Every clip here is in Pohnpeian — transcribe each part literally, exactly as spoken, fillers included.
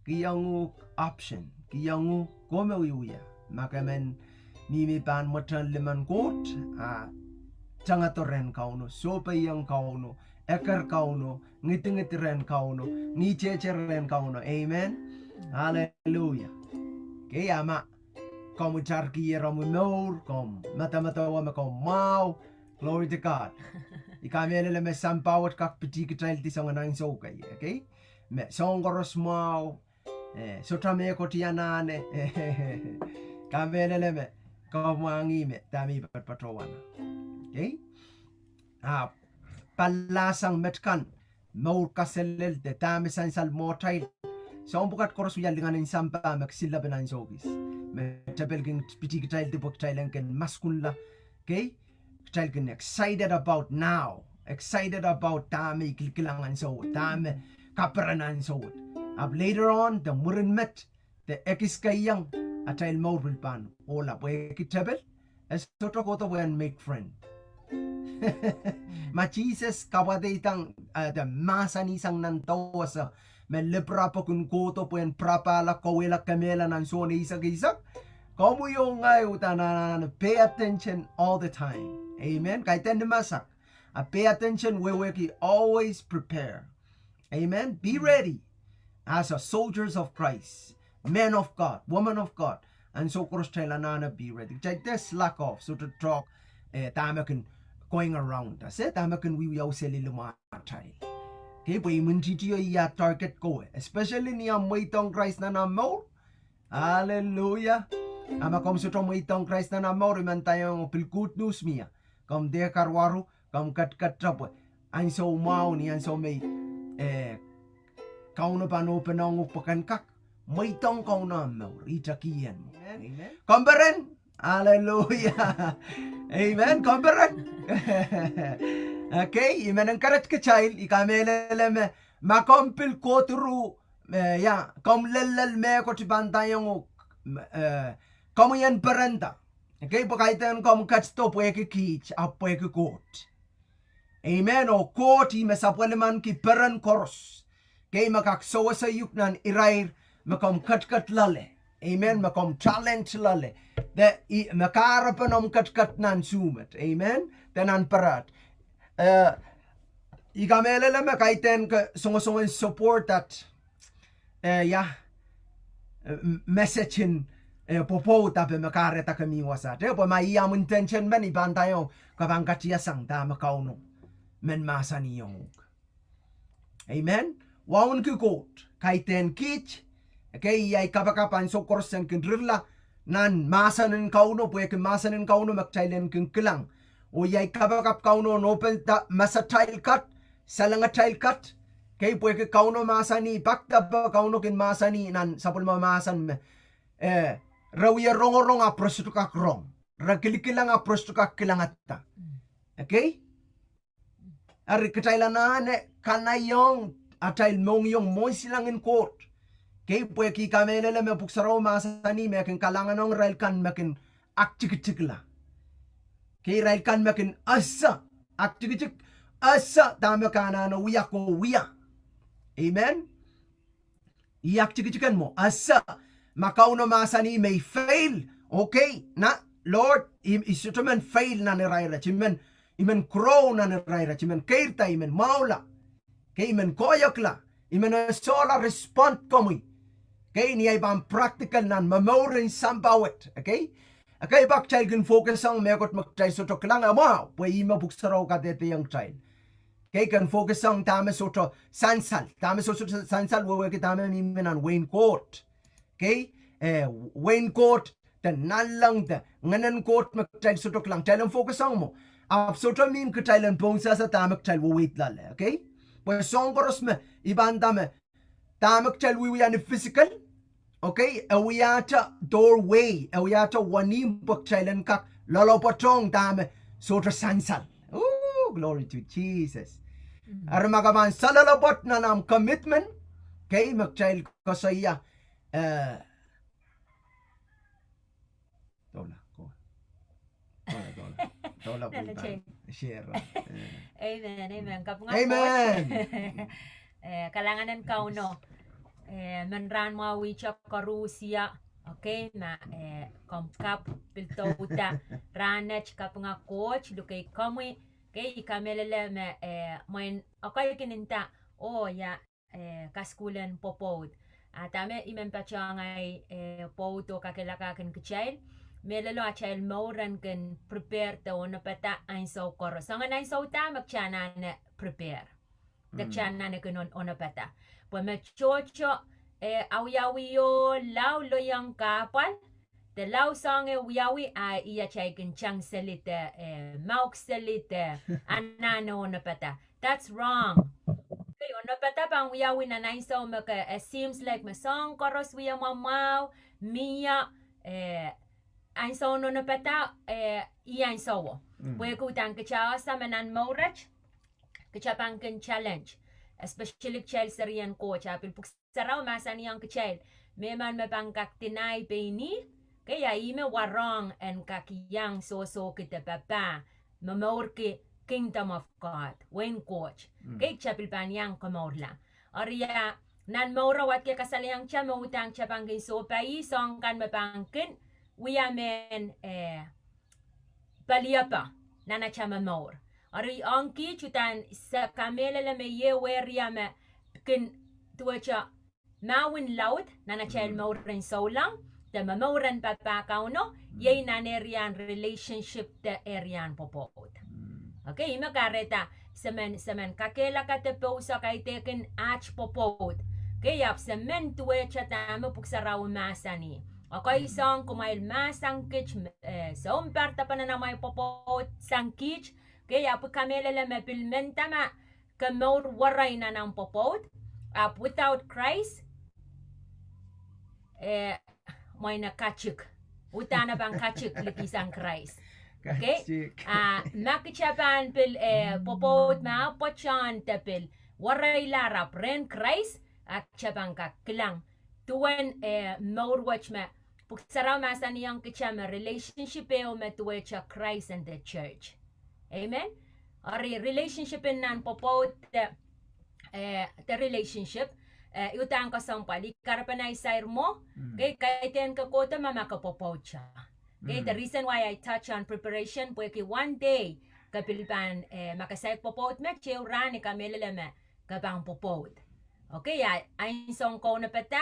Kihong uhk option. Kihong uhk, komw wiewia. Ma ke men mihmi pahn mwetehn limen Koht, a tengado rehn Kauno, sohpeiong Kauno, eker Kauno, ngidingid rehn Kauno, ngihte rehn Kauno. Amen. Hallelujah. Kei, a ma komw itarkier omw mour, komw medemedewe me komw mwahu. Glory to God. I kamehlele me sampah wet kak pitih kitail di soangen ansou kei, okay? Me soahng koaros mwahu, eh, sohte mehkot iang anahne. Kamehlele me komw mwahngih me dahme I patpatohwana. Okay? Ahpw pali sang met kan, mour kaselel de dahme sansal mwohtail. Soahng pwukat koaros wia lingan en sampah me kisin lepin ansou kis. Me tepel kin pitih kitail di pwe kitail en kin maskunla. Okay? Kitail kin excited about now. Excited about dahme I kilkilang ansou wet, dahme kaperen ansou wet. Ahpw later on, de mwurin met, de ekis keiong, atail mour pil pahn ohla pwehki tepel e sohte kohdo pwe en make friend. Ma Sises kapwaiadang, eh, de mahsanih sang nan dawehse me lipirap kin kohdo pwe en pirapahla, kauwehla, kemehla nan Sohn eisek eisek, komwi oh ngehi uhdahn anahne pay attention all the time. Amen. Kaidehn ni masak, a pay attention, wehwehki, always prepare. Amen. Be ready as a soldiers of Christ, men of God, women of God. Ansou koaros kitail anahne be ready. Kitail de slack off, sohte tohk, eh, dahme kin going around us, eh, dahme kin wiwiawi seli limwahtail. Okay, pwe imwintihtio ia target kowe, especially ni omw mweidohng Krais nan omw mour. Hallelujah. A ma komw sohte mweidohng Krais nan omw mour, I men ndaiong pil good news mie. Komw dehr karuwaru, komw ketiket pwe ansou mwahu ni ansou me, eh, Kauno pahn open ong uhk pwe ken kak mweidohng Kauno omw mour, ihte kihong. Amen. Komw peren? Hallelujah. Amen. Komw peren? Okay, I men encourage kitail, I kamehlele me ma komw pil kohdo, eh, ia, komw lellel mehkot I pahn ndaiong uhk, eh, komwi en perenda. Okay, pwe kaidehn komw ketido pwehki kiht, ahpw pwehki Koht. Amen. Oh Koht ih me sapwellimaniki peren koaros. Okay, me kak sewese uhk nan irair me komw ketiket loale. Amen. Me komw talent loale, de I, me kahrepen omw ketiket nan suhmet. Amen. De nan pere. Eh, I kamehlele me kaidehn ke songosongen support that, eh, ia, eh, m-, message en, eh, pwopwoud ape me kahrehda ke mi wasa. De pwe ma ih omw intention men, I pahn ndaiong ke pahn katiasang dahme Kauno men mahsanihong uhk. Amen. Wauneki Koht, kaidehn kiht, okay, iei ahi kapakap ansou koaros en kin rirla nan mahsen en Kauno, pwehki mahsen en Kauno me kitail en kin kilang. Oh iei ahi kapakap Kauno en open da masatail kat, salengatail kat. Okay, pwehki Kauno mahsanih, pak da pwe Kauno kin mahsanih nan sapwellime mahsen me, eh, re wie rongorong ahpw re sohte kak rong. Re kilikilang ahpw re sohte kak kilangada. Okay? Eri kitail anahne kanaiehng atail mohngiong mwohn silangin Koht. Okay, pwehki I kamehlele me Pwuhk Sarawi mahsanih me kin kalahngan ong irail kan me kin aktikitikla. Okay, irail kan me kin ese, aktikitik, ese dahme ke anahne wia, ke wia. Amen. Ih aktikitiken mwo, ese, ma Kauno mahsanih me I fail, okay, na, Lord, I, I sohte men fail nan irair et, I men, I men grow nan irair et, I men keirda, I men mwahula. Okay, I men koahiekla, I men, eh, sohla respond komwi. Okay, ni ahi pahn practical nan momour en sampah wet, okay? Okay, pak kitail kin focus ong mehkot me kitail sohte kilang, e mwahu, pwe ih me Pwuhk Sarawi kadehdehiong kitail. Okay, ken focus ong dahme sohte sansal, dahme sohte sansal wehwehki dahme mihmi nan wehin Koht. Okay, eh, wehin Koht, de nanleng de ngehnen Koht me kitail sohte kilang, kitail en focus ong mwo. Ahpw sohte mihmi kitail en pohnsehse dahme kitail weweid loale, okay? Pwe soahng koaros me I pahn nda me dahme kitail wiewia ni physical, okay, e wiahte doorway, e wiahte wenihmw pwe kitail en kak loalopwoatohng dahme sohte sansal. Ooh, glory to Jesus. Eri ma ke pahn saloalopwoat nan ahmw commitment, okay, me kitail koasoia, eh, Doula, ko. Doula, doula. Doula pwulda. Share. Eh. Amen, amen. Kapinga Koht. Amen. Eh, kalahngan en Kauno. Eh, men rahn mwahu ihte koaros ia. Okay, ma, eh, komw kapw pil douda. Rahnwet kapinga Koht, luhkei komwi. Okay, I kamehlele me, eh, mwein, okay, kin nda, oh, ia, eh, kasukuhlen pwopwoud. A dahme I men patohwan, eh, pwoud oh kakehlakahkin kitail. Mehlelo atail mour en kin prepare de onopada ansou koaros. Soangen ansou da me kitail anahne prepare. De kitail anahne kin on-, onopada. Pwe me tohto, eh, awiawi oh lao loiong kahpwal, de lao soangen wiawi a ia atail kin tangseli de, eh, mwahukseli de anahne onopada. That's wrong. Okay, onopada pahn wiawi nan ansou me ke, eh, seems like me soahng koaros wie mwamwahu, mie, eh, ansoun onopada, eh, ih ansowo. Pwehki uhdahn kitail ese me nan mour wet, kitail pahn kin challenge. Especially kitail serien Koht, a pil Pwuhk Sarawi mahsanihong kitail, mehmen me pahn kak deny pein ih, okay, a ih me warohng en kak iang sohsohki de papah, momourki kingdom of God, wehin Koht. Okay, kitail pil pahn iang komourla. Eri a, nan mour wet ke kasalehiong kitail me uhdahn kitail pahn kin sohpai soahng kan me pahn kin wia mehn, eh, peliepe nan atail momour. Eri ong kiht uhdahn se kamehlele me iei ehu area me kin duwehte mahwin laud nan atail mour en souleng, de momour en papah Kauno, iei nan area en relationship de area en pwopwoud. Okay, ih me kahrehda se men, se men kakehlaka de pouso kaidehkin aht pwopwoud. Okay, ahpw se men duwehte dahme Pwuhk Sarawi mahsanih. Okay, soahng kumwail mahsen kiht, eh, sounpar dahme nan amwail pwopwoud sang kiht. Okay, ahpw I kamehlele me pil mendahte ma ke mour werei nan omw pwopwoud, ahpw without Christ, eh, mwein e katik. Uhdahn e pahn katik liki sang Krais. Okay? A ma kitail pahn pil, eh, pwopwoud me ahpw patohwan de pil wereilahr ahpw rehn Krais, a kitail pahn kak kilang duwen, eh, mour wet me Pwuhk Sarawi mahsanihong kitail me relationship ehu me duwehte Krais and the church. Amen. Eri relationship en nan pwopwoud de, eh, de relationship, eh, I uhdahn kesempwal, I kahrepen ahi sair mwo, okay, kaidehn ke kohdo ma ma ke pwopwoudte. Okay, the reason why I touch on preparation, pwehki one day ke pil pahn, eh, ma ke saik pwopwoud met, ehu rahn I kamehlele me ke pahn pwopwoud. Okay, a, ansoun kaunopada,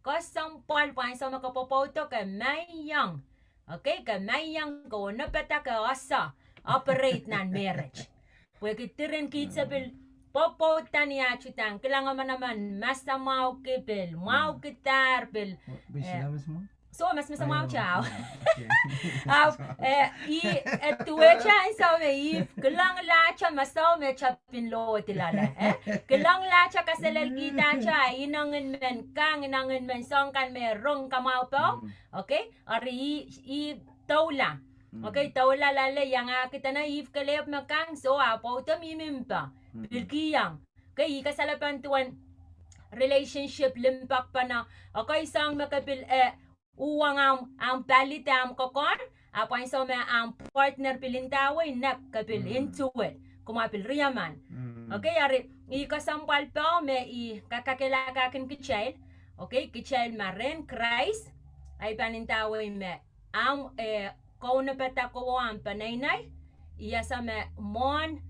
kesempwal pwe ansou me ke pwopwoudo ke meiong. Okay, ke meiong, ke onopada, ke ese operate nan marriage. Pwehki diren kiht se pil pwopwouda ni aht uhdahn kilang manaman, masamwahukipil, mwahukidahr pil, soh, mas masamwahukihte. Ahpw, eh, ih, eh, duwehte ansou me ih kilangilahte masou me tapin lohdi loale, eh? Kilangilahte kaselel kihdahte, inengin men kang, inengin men soahng kan me rong kamwahu pwon. Okay? Eri ih, ih doula. Okay, doula loale, iangahki dene ih kelehpw me kang, soh, a pwoudo mihmi mpe. Pil kihong. Okay, ih kasalepen duwen relationship limpoakpene. Okay, soahng me ke pil, eh, uhwong ahmw, ahmw pali de ahmw kokohn, ahpw ansou me ahmw partner pil ndawei, nek ke pil into it. Kumwail pil riemen. Okay, eri ih kesempwal pwon me I kak kakehlakahkin kitail. Okay, kitail ma rehn Krais, ahi pahn ndawei me ahmw, eh, kaunopada kowe ahmw peneinei, I ese me mwohn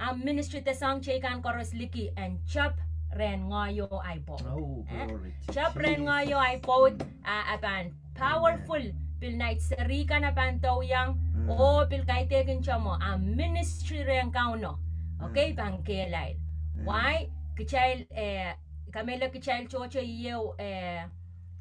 ahmw ministry de soahng teikan koaros liki en tep rehn ngehi oh ahi pwoud. Tep rehn ngehi oh ahi pwoud, a, a pahn powerful, pil nait seri kan a pahn dohiong, oh pil kaidehkin tamwo ahmw ministry rehn Kauno. Okay, pahn kehlail. Why? Kitail, eh, kamehlele kitail tohto ieu, eh,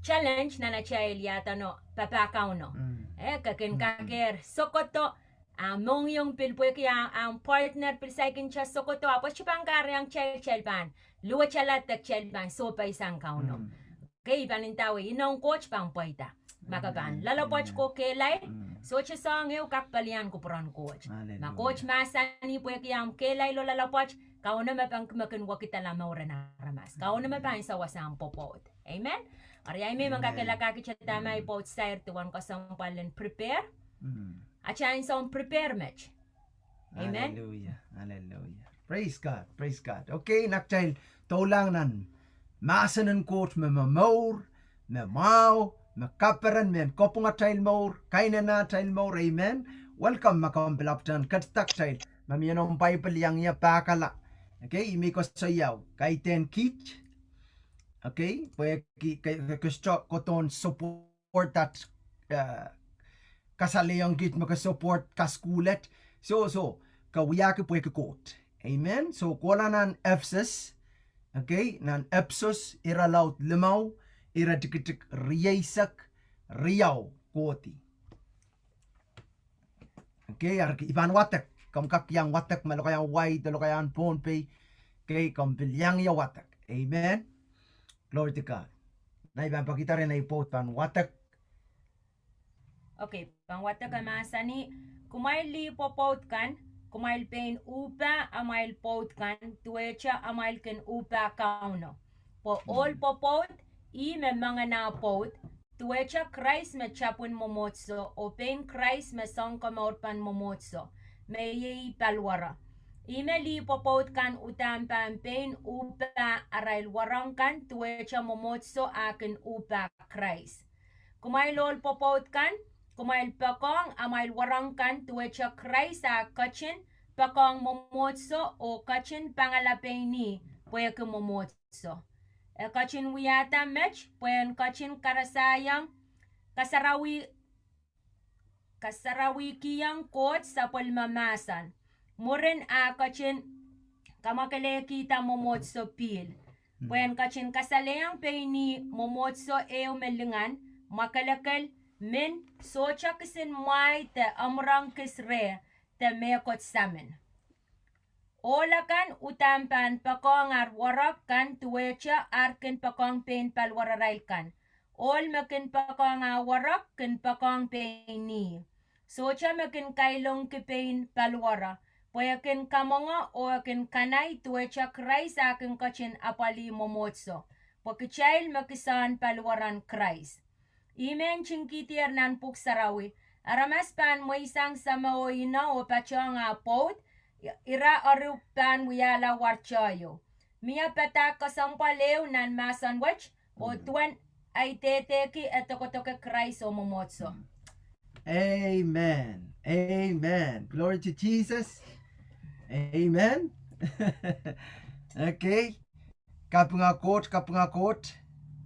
challenge nan atail iadeno papah Kauno. Eh, ke kin kakehr sohkohdo, a mohngiong pil pwehki a, ahmw partner pil saikinte sohkohdo, ahpw e sohte pahn kahrehiong kitail, kitail pahn luwetala de kitail pahn sohpeisang Kauno. Okay, I pahn ndawei, inoun Koht pahn pweida. Ma ke pahn loalopwoat ko kehlail, sohte soahng ehu kak pelian kupwuren Koht. Ma Koht mahsanih pwehki ahmw kehlail oh loalopwoat, Kauno me pahn kin wekidala mouren aramas. Kauno me pahn sawasa ahmw pwopwoud. Amen. Eri ahi me I men kakehlakahkihte dahme ahi pwoud sair duwen kesempwal en prepare. Atail ansoun prepare met. Amen. Hallelujah, hallelujah. Praise God, praise God. Okay, na kitail doulahng nan mahsen en Koht me momour, me mwahu, me kaperen, mehn kopwung atail mour, kainene atail mour. Amen. Welcome ma komw pilap tan ketdak tail. Ma mie noumw Paipel, iang ie pahkala. Okay, I men koasoia, kaidehn kiht. Okay, pwe ki, ki, ki, ki sohte kohdohn support that, uh, kasalehiong kiht me ke support kasukuhl et. So, so, ke wiahki pwehki Koht. Amen. So, kohla nan Ephesus. Okay, nan Ephesus, irelaud limau, iretikitik rieisek riau kohdi. Okay, ar I pahn wadek, komw kak iang wadek, ma lokaiahn Hawaii de lokaiahn Pohnpei. Okay, komw pil iang ie wadek. Amen. Glory to God. Nai pahn pekihda rehn ei pwoud pahn wadek. Okay, pahn wadek. E mahsanih, kumwail lih pwopwoud kan, kumwail pein uhpah amwail pwoud kan, duwehte amwail kin uhpah Kauno. Pwe ohl pwopwoud, ih me mengena pwoud, duwehte Krais me tapwin mwomwohdiso, oh pein Krais me sounkomourpen mwomwohdiso, me iei paliwere. Ih me lih pwopwoud kan uhdahn pahn pein uhpah arail wereng kan, duwehte mwomwohdiso ah kin uhpah Krais. Kumwail ohl pwopwoud kan, kumwail poakohng amwail wereng kan, duwehte Krais ah ketin poakohng mwomwohdiso, oh ketin pangala pein ih pwehki mwomwohdiso. E ketin wiahda met pwe en ketin karasaiong, kasarawi, kasarawihkihong Koht sapwellime mahsen. Mwurin ah ketin kamwakelehkihda mwomwohdiso pihl. Pwe en ketin kasalehiong pein ih mwomwohdiso ehu me lingan, mwakelekel, mehn sohte kisin mwahi de amwurehng kis reh de mehkot samin. Ohl akan uhdahn pahn poakohng ar werek kan duwehte ar kin poakohng pein paliwererail kan. Ohl me kin poakohng ah werek kin poakohng pein ih. Sohte me kin kailongki pein paliwere, pwe e kin kamwenge oh e kin kanai duwehte Krais ah kin ketin apwalih mwomwohdiso, pwe kitail me kisehn paliweren Krais. Ih me ntingihdier nan Pwuhk Sarawi, aramas pahn mweisang seme oh ine oh patohng ah pwoud, ira eri pahn wiahla warteio. Mie padahk kesempwal ehu nan mahsen wet, oh duwen ei dehdehki e dokedoke Krais oh mwomwohdiso. Amen. Amen. Glory to Jesus. Amen. Okay. Kapinga Koht, kapinga Koht.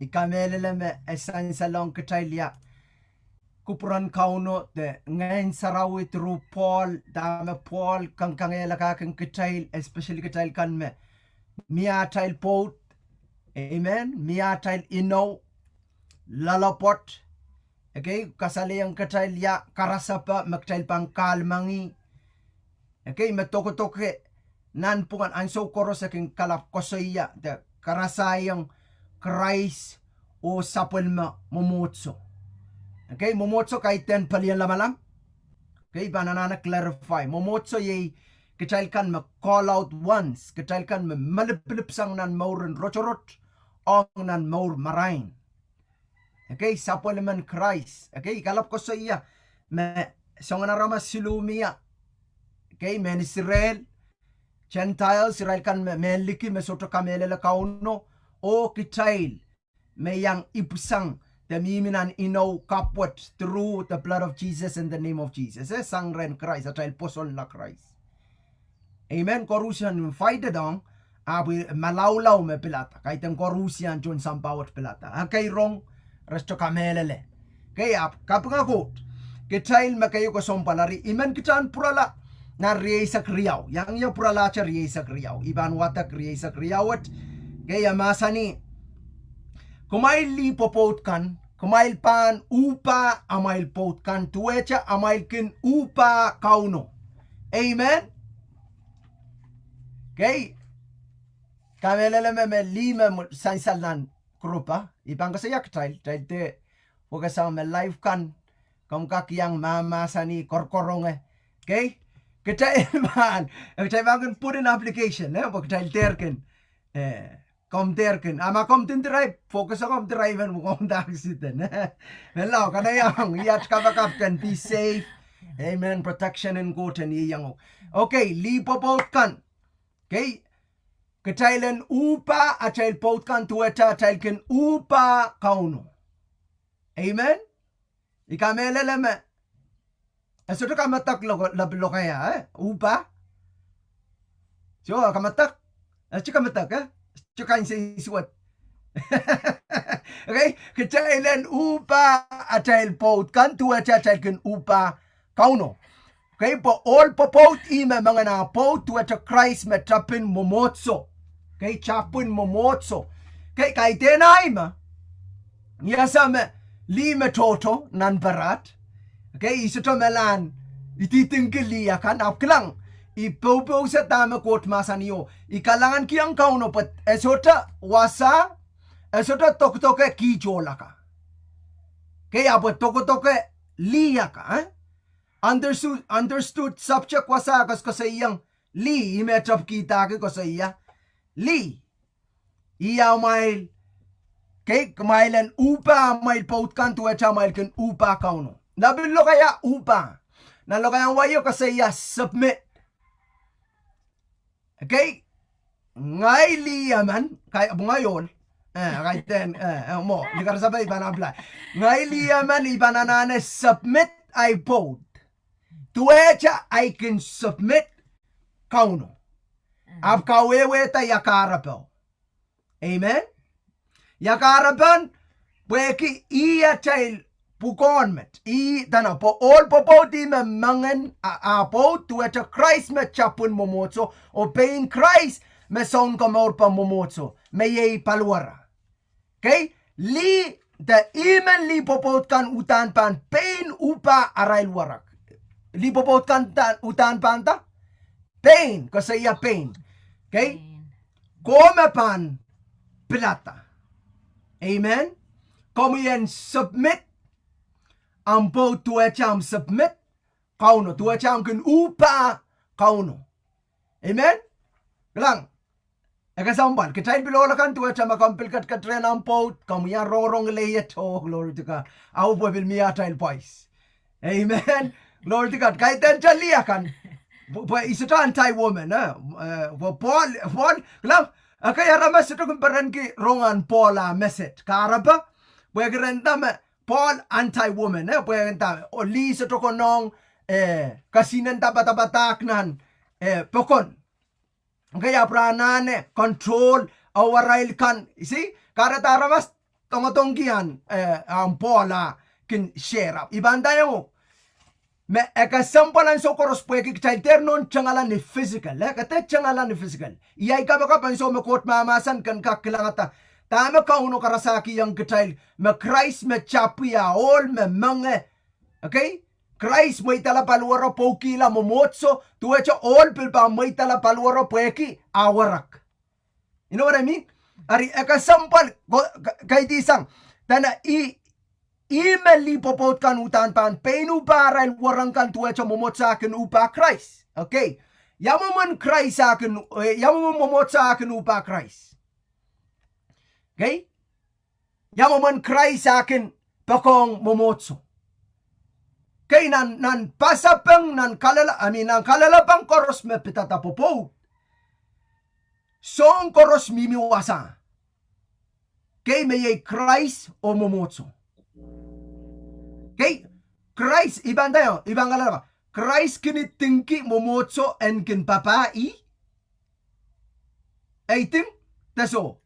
I kamehlele me e sansalohng kitail ia kupwuren Kauno de Ngehn Sarawi through Paul, dahme Paul kangkangehlakahkin kitail, especially kitail kan me mie atail pwoud. Amen. Mie atail inou, loalopwoat. Okay, kasalehiong kitail ia karasepe me kitail pahn kahlemengih. Okay, me dokedoke nanpwungen ansou koaros e kin kalap koasoia de karasaiong Krais oh sapwellime mwomwohdiso. Okay, mwomwohdiso kaidehn pelien lamalam. Okay, I pahn anahne clarify. Mwomwohdiso iei kitail kan me call out ones, kitail kan me malipilipsang nan mouren rotorot ong nan mour marain. Okay, sapwellimen Krais. Okay, I kalap koasoia me soangen aramas siluh mie. Okay, mehn Israel, Gentiles, irail kan me, mehn liki me sohte kamehlele Kauno, oh kitail me iang ipwisang de mihmi nan inou kapwet through the blood of Jesus and the name of Jesus. Eh, sang rehn Krais, atail pwosonla Krais. Amen. Koaruhsie invited ong, ahpw malaulau me pilada. Kaidehn koaruhsie tohn sampah wet pilada. Ekei rong, re sohte kamehlele. Okay, ahpw kapinga Koht. Kitail me keieu kesempwal eri, I men kitail en pwurala nan rieisek riau. Iang ie pwuralahte rieisek riau. I pahn wadek rieisek riau wet. Okay, e mahsanih, kumwail lih pwopwoud kan, kumwail pahn uhpah amwail pwoud kan, duwehte amwail kin uhpah Kauno. Amen. Okay. Kamehlele me, me lih me mwo-, sansal nan group a, I pahn koasoia kitail, kitail dehr wekesang me live kan, komw kak iang mahmahsanih, koarokoaronge. Okay? Kitail pahn, kitail pahn kin put in application, eh, pwe kitail dehr kin, eh, komw dehr kin. A ma komw kin drive, focus ong komw drive en, komw dah accident, eh. Menlau, kanaiahng, iat kapakap kan, be safe. Amen. Protection en Koht en ieiang uhk. Okay, lih pwopwoud kan. Okay. Kitail en uhpah atail pwoud kan duwehte atail kin uhpah Kauno. Amen. I kamehlele me e sohte kamedek loko-, lap-, lokaia, eh? Uhpah. Soh, kamedek. E sohte kamedek, eh? Sohte kansensuwed. Okay, kitail en uhpah atail pwoud kan duwehte atail kin uhpah Kauno. Okay, pwe ohl pwopwoud ih me mengen ah pwoud duwehte Krais me tepin mwomwohdiso. Okay, tepin mwomwohdiso. Okay, kaidehn ahi me, I ese me lih me tohto nan parat. Okay, I sohte melahn ididingki lih akan, ahpw kilang, I poupousa dahme Koht mahsanihong. I kalahngankihong Kauno pwe e sohte wasa, e sohte dokedoke kiht ohl akan. Okay, ahpw e dokedoke lih akan, eh? Understood, understood subject wasa, koasoakoasoiaiong lih, ih me tepkidahki koasoia lih. Ih amwail, okay, kumwail en uhpah amwail pwoud kan duwehte amwail kin uhpah Kauno. Lapalap lokaia uhpah. Nan lokaiahn wai o koasoia submit. Okay, ngehi lih emen, kai, ngehi ohl. Eh, kaidehn, eh, eh, mwo, ni karasape I pahn apply. Ngehi lih emen I pahn anahne submit ahi pwoud duwehte ahi kin submit Kauno. Ahpw kawehwehda ia kahrepe. Amen. Ia kahrepen, pwehki ih atail pwukoahn met. Ih dene pwe ohl pwopwoud ih me mengen ah, ah pwoud duwehte Krais me tepin mwomwohdiso, oh pein Krais me Sounkomourpe mwomwohdiso, me iei paliwere. Okay, lih de, ih me lih pwopwoud kan uhdahn pahn pein uhpah arail werek. Lih pwopwoud kan uhdahn pahn nda? Pein, koasoia pein. Okay? Komw me pahn pilada. Amen. Komwi en submit ahmw pwoud duwehte ahmw submit Kauno, duwehte ahmw kin uhpah Kauno. Amen. Kilang, e kesempwal, kitail pil ohl akan duwehte ma komw pil ketiket rehn ahmw pwoud, komw iang rongorong lelaiet, oh, glory to God. Ahu pwe pil mie atail pwais. Amen. Glory to God. Kaidehn lih akan, pwe, pwe I sohte anti-woman, eh? Eh, pwe Pohl, Pohl, kilang, ekei aramas sohte kin perenki rongen Pohl ah message. Kahrepe, pwehki re nda me Pohl anti-woman, eh? Pwe e nda, oh, lih sohte konehng, eh, kesihnen dapadapadahk nan, eh, pokon. Okay, ahpw re anahne control, oh, arail kan, see, kahrehda aramas doadoahngki ahn, eh, ahn Pohl ah kin share. I pahn ndaiong me e kesempwal ansou koaros pwehki kitail dehr nohn tengala ni physical, eh, ke dehr tengala ni physical. Iei kapakap ansou me Koht mahmahsen ken kak kilangada dahme Kauno karasahkihong kitail, me Krais me tapwi ah ohl me menge. Okay? Krais mweidala paliwere, pwoukihla mwomwohdiso, duwehte ohl pil pahn mweidala paliwere pwehki ah werek. You know what I mean? Eri e kesempwal, ko-, ke-, kaidehn sang, dene ih, ih me lih pwopwoud kan uhdahn pahn pein uhpah arail werek kan duwehte mwomwohdiso ah kin uhpah Krais. Okay. Ia mwomwen Krais ah kin, eh, ia mwomwen mwomwohdiso ah kin uhpah Krais? Okay. Ia mwomwen Krais ah kin poakohng mwomwohdiso? Okay, nan, nan pasapeng, nan kalele-, I mean, nan kalelapak koaros me pidada pwopwoud, soahng koaros mihmi wasa. Okay, me iei Krais oh mwomwohdiso. Okay, Krais, I pahn ndaiong, I pahn kalelapak, Krais kin idingki mwomwohdiso en kin papah ih? E iding, de soh.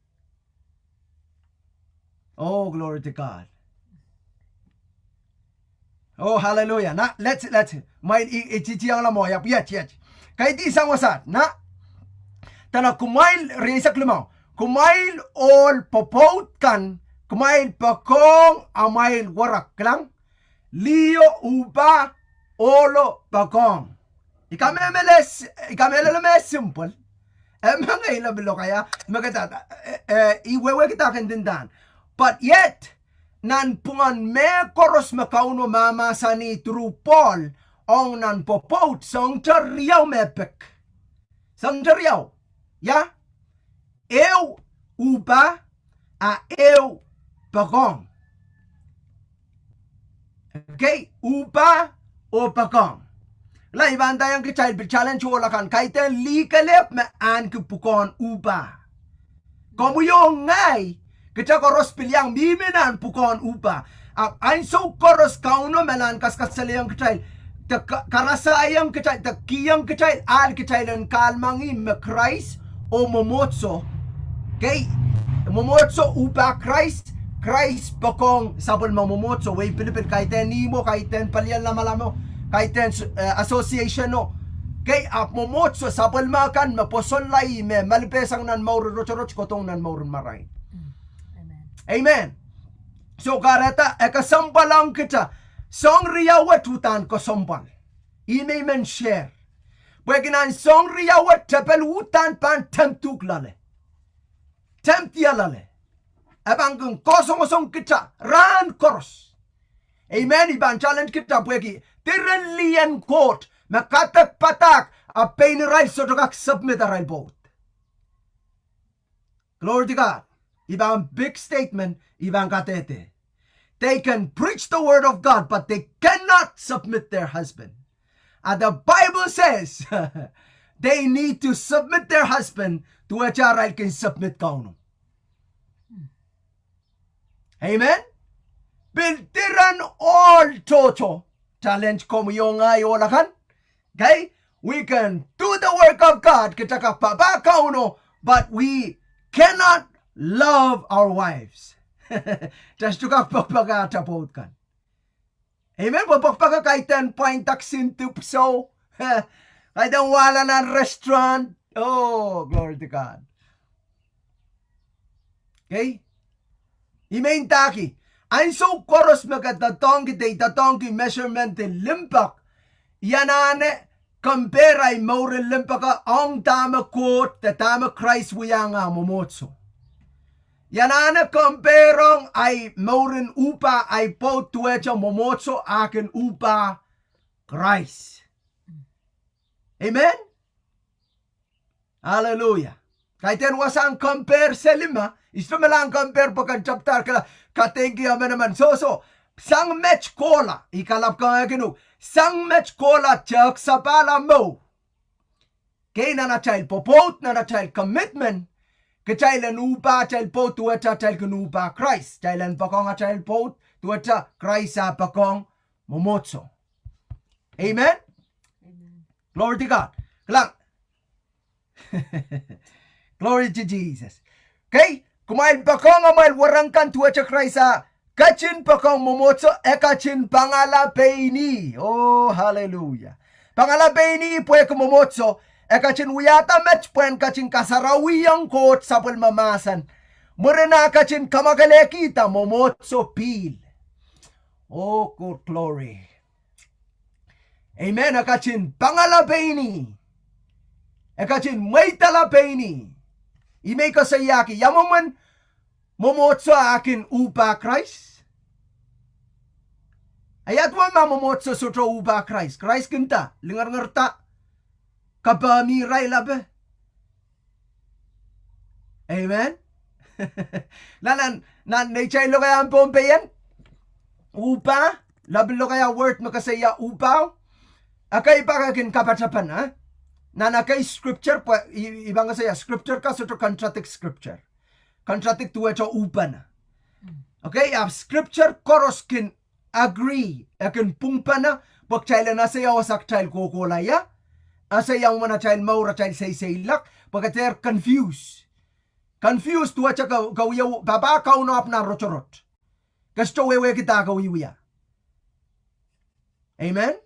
Oh, glory to God. Oh, hallelujah. Na, let's, let's, mwail i, i, titiangala mwo, iap, iet, iet. Kaidehn sang wasaht, na, dene kumwail, rieisek limau, kumwail ohl pwopwoud kan, kumwail poakohng amwail werek, kilang, liho uhpah, ohlo poakohng. I kamehlele me simple. E mengei lap lokaia, me kitail, eh, eh, I wehwehkihda ken ndindahn. But yet, nanpwungen mehkoaros me Kauno mahmahsanih through Pohl ong nan pwopwoud, soahng te riau me pek. Soahng te riau. Ia? Ehu uhpah, a ehu poakohng. Okay, uhpah oh poakohng. Ila I pahn ndaiong kitail pil challenge ohl akan, kaidehn lih kelehpw me ahneki pwukoahn uhpah. Komwi oh ngehi, kitail koaros pil iang mihmi nan pwukoahn uhpah. Ahpw ansou koaros Kauno me lahn kaskasalehiong kitail, de ka-, karasaiong kitail, de kihong kitail ahl kitail en kahlemengih me Krais oh mwomwohdiso. Kei, mwomwohdiso uhpah Krais, Krais poakohng sapwellime mwomwohdiso, wehi pilipil, kaidehn ihmwo, kaidehn pelien lamalamwo, kaidehn, eh, associationo. Kei, ahpw mwomwohdiso sapwellime kan me pwosonla ih me malipehsang nan mouren rotorot, kohdohng nan mouren marain. Amen. So kahrehda e kesempwal ong kitail, soahng riau wet uhdahn kesempwal. Ihme I men share. Pwehki nan soahng riau wet tepel uhdahn pahn tempt uhk loale. Tempt ie loale. E pahn kin kasongosong kitail rahn koaros. Amen. I pahn challenge kitail pwehki diren lih en Koht me kadek padahk, ahpw pein irail sohte kak submit arail pwoud. Glory to God. I pahn big statement, I pahn kadehde. They can preach the word of God, but they cannot submit their husband. And the Bible says they need to submit their husband, duwehte arail kin submit Kauno. Amen. Pil diren ohl tohto, challenge komwi oh ngehi ohl akan. Okay? We can do the work of God, kitail kak papah Kauno, but we cannot love our wives. Kitail sohte kak poakpoake atail pwoud kan. Amen. Pwe poakpoake kaidehn pwain taksin dipwisou. Kaidehn wahla nan restaurant. Oh, glory to God. Okay? I men ndahki, ansou koaros me ke doadoahngki, de I doadoahngki measurement en limpoak, I anahne compare ahi mouren limpoak ong dahme Koht de dahme Krais wiahiong mwomwohdiso. I anahne compare ong ahi mouren uhpah ahi pwoud duwehte mwomwohdiso ah kin uhpah Krais. Amen. Hallelujah. Kaidehn wasahn compare seli ma, I sohte men lahng compare pwe ken tepda kala, kadeingki emenemen. Soh, soh. Sang met kohla, I kalap kangoangehkin uhk, sang met kohla tehk sapahl ah mour. Kei, nan atail pwopwoud, nan atail commitment, kitail en uhpah atail pwoud duwehte atail kin uhpah Krais. Kitail en poakohng atail pwoud duwehte Krais ah poakohng mwomwohdiso. Amen. Glory to God. Kilang. Glory to Jesus. Okay, kumwail poakohng amwail werek kan duwehte Krais ah ketin poakohng mwomwohdiso, e ketin pangala pein ih. Oh, hallelujah. Pangala pein ih pwehki mwomwohdiso e ketin wiahda met pwehn ketin kasarawiong Koht sapwellime mahsen. Mwurin ah ketin kamwakelehkihda mwomwohdiso pihl. Oh, good glory. Amen. E ketin pangala pein ih. E ketin mweidala pein ih. I men koasoiahki, ia mwomwen mwomwohdiso ah kin uhpah Krais? Ia duwen ma mwomwohdiso sohte uhpah Krais? Krais kin nda, lingeringerda, kapehmih irail ape. Amen. Nan, nan, nan neitail lokaiahn Pohnpei en uhpah, lapil lokaia word me koasoia uhpah, ekei pak e kin kapatapene, eh? Nan ekei scripture, pwe I, I pahn koasoia scripture kan sohte contradict scripture. Contradict duwehte uhpene. Okay, ahpw scripture koaros kin agree, e kin pwungpene, pwe kitail en ese ia wasa kitail kohkohla ie, ese ia mwomwen atail mour, atail seiseilak, pwe ke dehr confuse. Confuse duwehte ke, ke wia papah Kauno ahpw nan rotorot. Ke sohte wehwehki dah ke wiewia. Amen.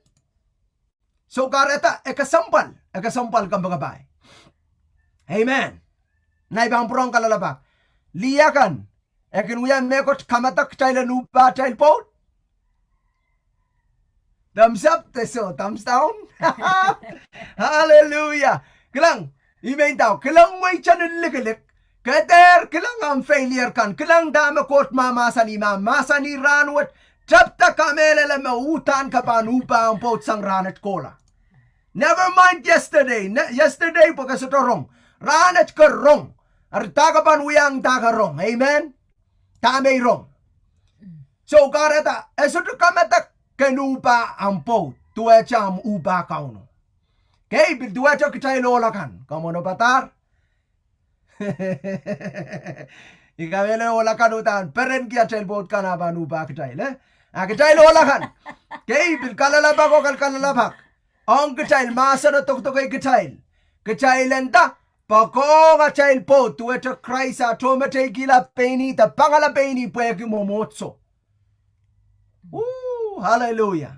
So kahrehda e kesempwal, e kesempwal kompoakepahi. Amen. Nai pahn pwurehng kalelapak. Lih akan, e kin wia mehkot kamedek kitail en uhpah atail pwoud? Thumbs up, de soh, thumbs down. Hallelujah. Kilang, I men ndao, kilang wehi tenen likilik. Ke dehr kilang ahmw failure kan. Kilang dahme Koht mahmahsanih, mahmahsanih rahnwet, tepda kamehlele me uhdahn ke pahn uhpah ahmw pwoud sang rahnet kohla. Never mind yesterday. Yesterday pwe ke sohte rong. Rahnet ke rong. Eri dah ke pahn wiahiong dah ke rong? Amen. Dahme I rong? So kahrehda e sohte kamedek ken uhpah ahmw pwoud. duwehte ahmw uhpah Kauno. Kei, pil duwehte kitail ohl akan. Come on, oh padahr. I kamehlele ohl akan uhdahn perenki atail pwoud kan ah pahn uhpah kitail, eh? A kitail ohl akan. Kei, pil kalelapak oh kalkalelapak. Ong kitail mahsen o dokdokei kitail. Kitail en nda, poakohng atail pwoud, duwehte Krais ah tohn meteikihla pein ih de pangala pein ih pwehki mwomwohdiso. Ooh, hallelujah.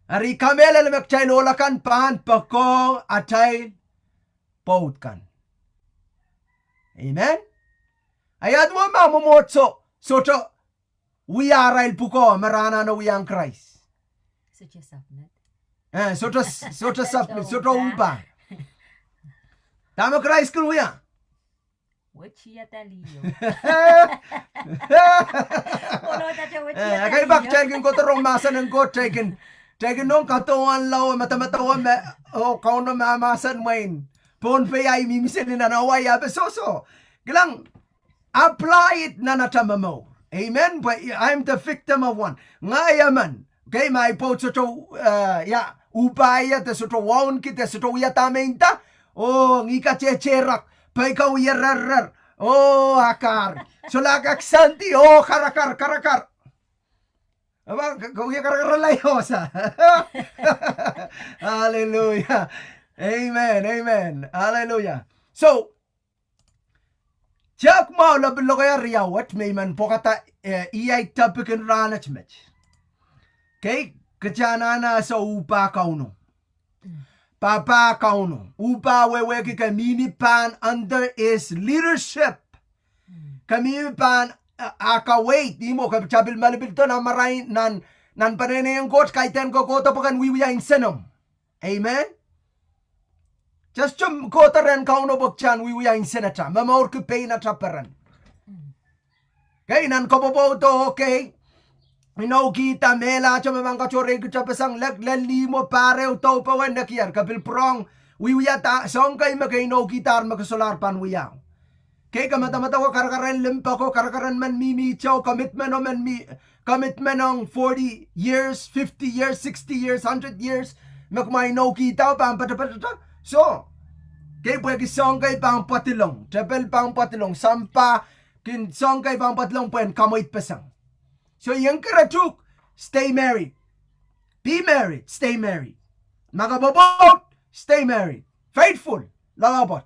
Eri I kamehlele me kitail ohl akan pahn poakohng atail pwoud kan. Amen. A ia duwen ma mwomwohdiso sohte wia arail pwukoa me re anahne wiahn Krais? Sohte submit. Eh, sohte, sohte submit, sohte uhpah. Dahme Krais kin wia? Wet ia dahme lih. Eh, ekei pak kitail kin kohdo rong mahsen en Koht, kitail kin, kitail kin nohn kadohwan lao, medemedewe me, oh, Kauno me mahsen mwein Pohnpei ahi mihmi seli nan Hawaii, a pil sohso. Kilang, apply it nan atail momour. Amen. Pwe I am the victim of one. Ngehi emen. Kei, ma ahi pwoud sohte, eh, ia, uhpah ie de sohte wauneki de sohte wia dahme I nda. Oh, ngi katehterak. Pei ka wie rerrer. Oh, akar. Solahr kak sandi. Oh, karakar, karakar. Apa, ke, ke wie karakar lai osa. Hallelujah. Amen, amen. Hallelujah. So, tiahk mwahu lapil lokaia riau wet me I men pwekada, eh, iei topic en rahnwet met. Kei, kitail anahne ese uhpah Kauno. Pahpa Kauno. Uhpah wehwehki ke mihmi pahn under his leadership. Ke mihmi pahn, eh, ah kaweid, ihmwo ke pil malipildo nan marain, nan, nan peneinei en Koht, kaidehn ke kohdo pwe ken wiewia insenomw. Amen. Just to kohdo rehn Kauno pwe kitail en wiewia insenata, momourki pein ata peren. Kei, nan kopwopwoudo, okay. Inoukihda mehlahte me pahn katohrehkitepeseng lel, lel ihmwo, pahr ehu, doh, powe, nekier, ke pil pwurehng wiewia da, soahng kei me ke inoukihdahr me ke solahr pahn wiahu. Kei, ke medemedewe karakar en limpoako, karakar en men mihmihte, commitment o men mi, commitment ong forty years, fifty years, sixty years, hundred years, me kumwa inoukihda pahn patapatata. So, kei, pwehki soahng kei pahn pwadilong, tepel pahn pwadilong, sampah, kin soahng kei pahn pwadilong pwehn kamweidpeseng. So, I en keretuk, stay married. Be married, stay married. Ma ke pwopwoud, stay married. Faithful, loalopwoat.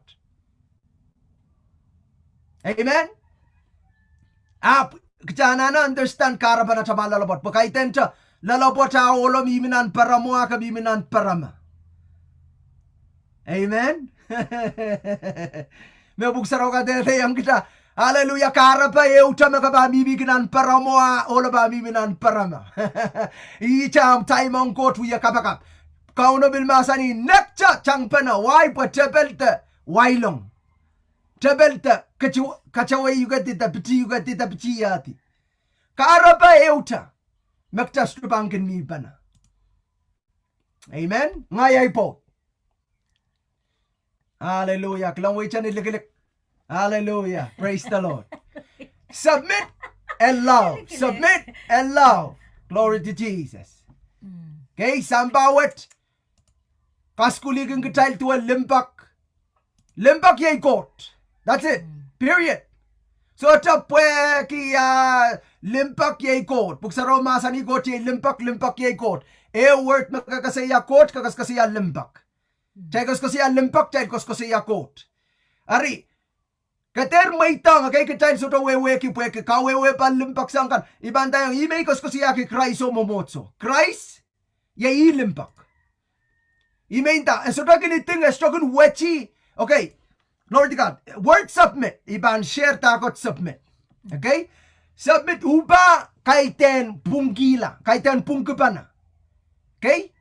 Amen. Ahpw kitail anahne understand kahrepen atail pahn loalopwoat. Pwe kaidehn te loalopwoat ah ohlo mihmi nan peremwe, ah ke mihmi nan pereme. Amen. Me Pwuhk Sarawi kadehdehiong kitail. Hallelujah. Kahrepe ehute me ke pahn mihmihki nan peremwe, ah ohlo pahn mihmi nan pereme. Ihte ahmw time ong Koht wie kapakap. Kauno pil mahsanih, nekte tangpene, why? Pwe tepel de wailong. Tepel de kate-, kateweiukedi de pitihukedi de pitihedi. Kahrepe ehute me kitail sohte pahn kin mihpene. Amen. Ngehi ahi pwoud. Hallelujah. Kilang wehi tani likilik. Hallelujah. Praise the Lord. Submit and love. Submit and love. Glory to Jesus. Kei, sampah wet kasukuhlihkin kitail duwen limpoak. Limpoak iei Koht. That's it. Period. Sohte pwehki ah limpoak iei Koht. Pwuhk Sarawi mahsanih Koht iei limpoak, limpoak iei Koht. Ehu word me ke koasoia Koht, ke koasokoasoia limpoak. Kitail koasokoasoia limpoak, kitail koasokoasoia Koht. Eri, ke dehr mweidohng, ekei kitail sohte wehwehki pwehki kawehwe pahn limpoak soahng kan. I pahn ndaiong, ih me I koasokoasoiahki Krais oh mwomwohdiso. Krais, iei ih limpoak. I men nda, e sohte kin iding, e sohte kin weti. Okay. Glory to God. Word submit. I pahn share dahkot submit. Okay. Submit, uhpah kaidehn pwungkihla, kaidehn pwungkipene. Okay.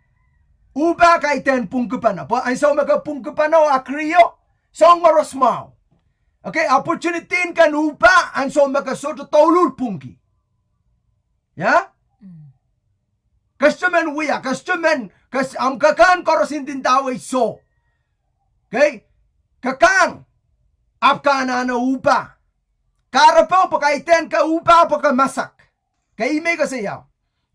Uhpah kaidehn pwungkipene. Pwe ansou me ke pwungkipene oh agree-o, soahng koaros mwahu. Okay, opportunity en ken uhpah ansou me ke sohte douluhl pwungki. Ia? Ke sohte men wia, ke sohte men, ke s-, ahmw kekehn koaros ndindawei soh. Okay? Ke kang, ahpw ke anahne uhpah. Kahrepe pwe kaidehn ke uhpah pwe ke masak. Kei, ih me I koasoia.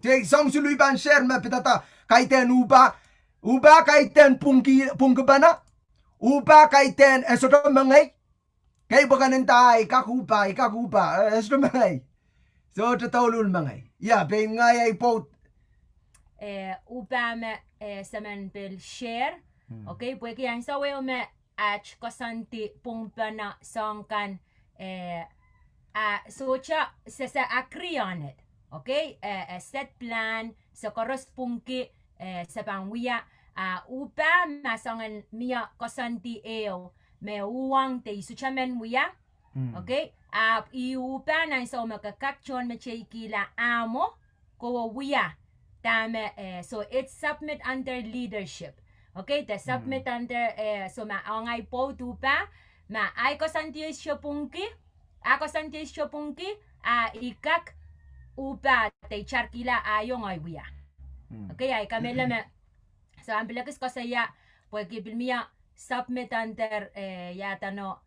Te soahng siluh I pahn share me pidada Kaidehn uhpah, uhpah kaidehn pwungki, pwungkipene. Uhpah kaidehn e sohte mengei. Kei pwe ke nda, I kak uhpah, I kak uhpah, eh, e sohte mengei. Sohte douluhl mengei. Ia, pein ngehi ahi pwoud. Eh, uhpah me, eh, se men pil share. Hmm. Okay, pwehki ansou ehu me aht koasoandi pwungpene soahng kan, eh, a sohte, se, se agree on it. Okay, eh, eh, set plan, se koaros pwungki, eh, se pahn wia, a uhpah ma soangen mie koasoandi ehu me uhwong de I sohte men wia. Hmm. Okay, ahpw I uhpah ansou me ke kak tohn meteikihla ahmw kowe wia. Dahme, eh, so it's submit under leadership. Okay, de submit under, eh, so ma ong ahi pwoud uhpah, ma ahi koasoandi e sohte pwungki, ahi koasoandi e sohte pwungki, a I kak uhpah de I tarkihla ahi ong ahi wia. Hmm. Okay, ahi kamehlele me, so ahmw pil ekis koasoia, pwehki pil mie submit under, eh, ia edeno,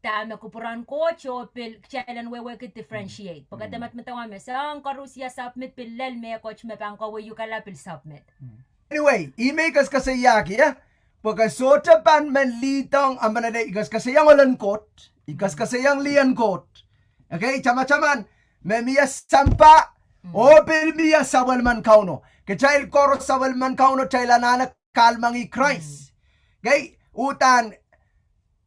dahme kupwuren Koht oh pil kitail en wehwehki differentiate. Pwe ke dehr medemedewe me soahng koaros ia submit pil lel mehkot me pahn kohwei uhkala pil submit. Anyway, I men kaskasaiahki, eh? Pwe ke sohte pahn men lead ong, amen ale, I kaskasaiong ohlen Koht, I kaskasaiong lien Koht. Okay, tamataman, me mie sampah, oh pil mie sapwellimen Kauno. Kitail koaros sapwellimen Kauno, kitail anahne kahlemengih Krais. Okay, uhdahn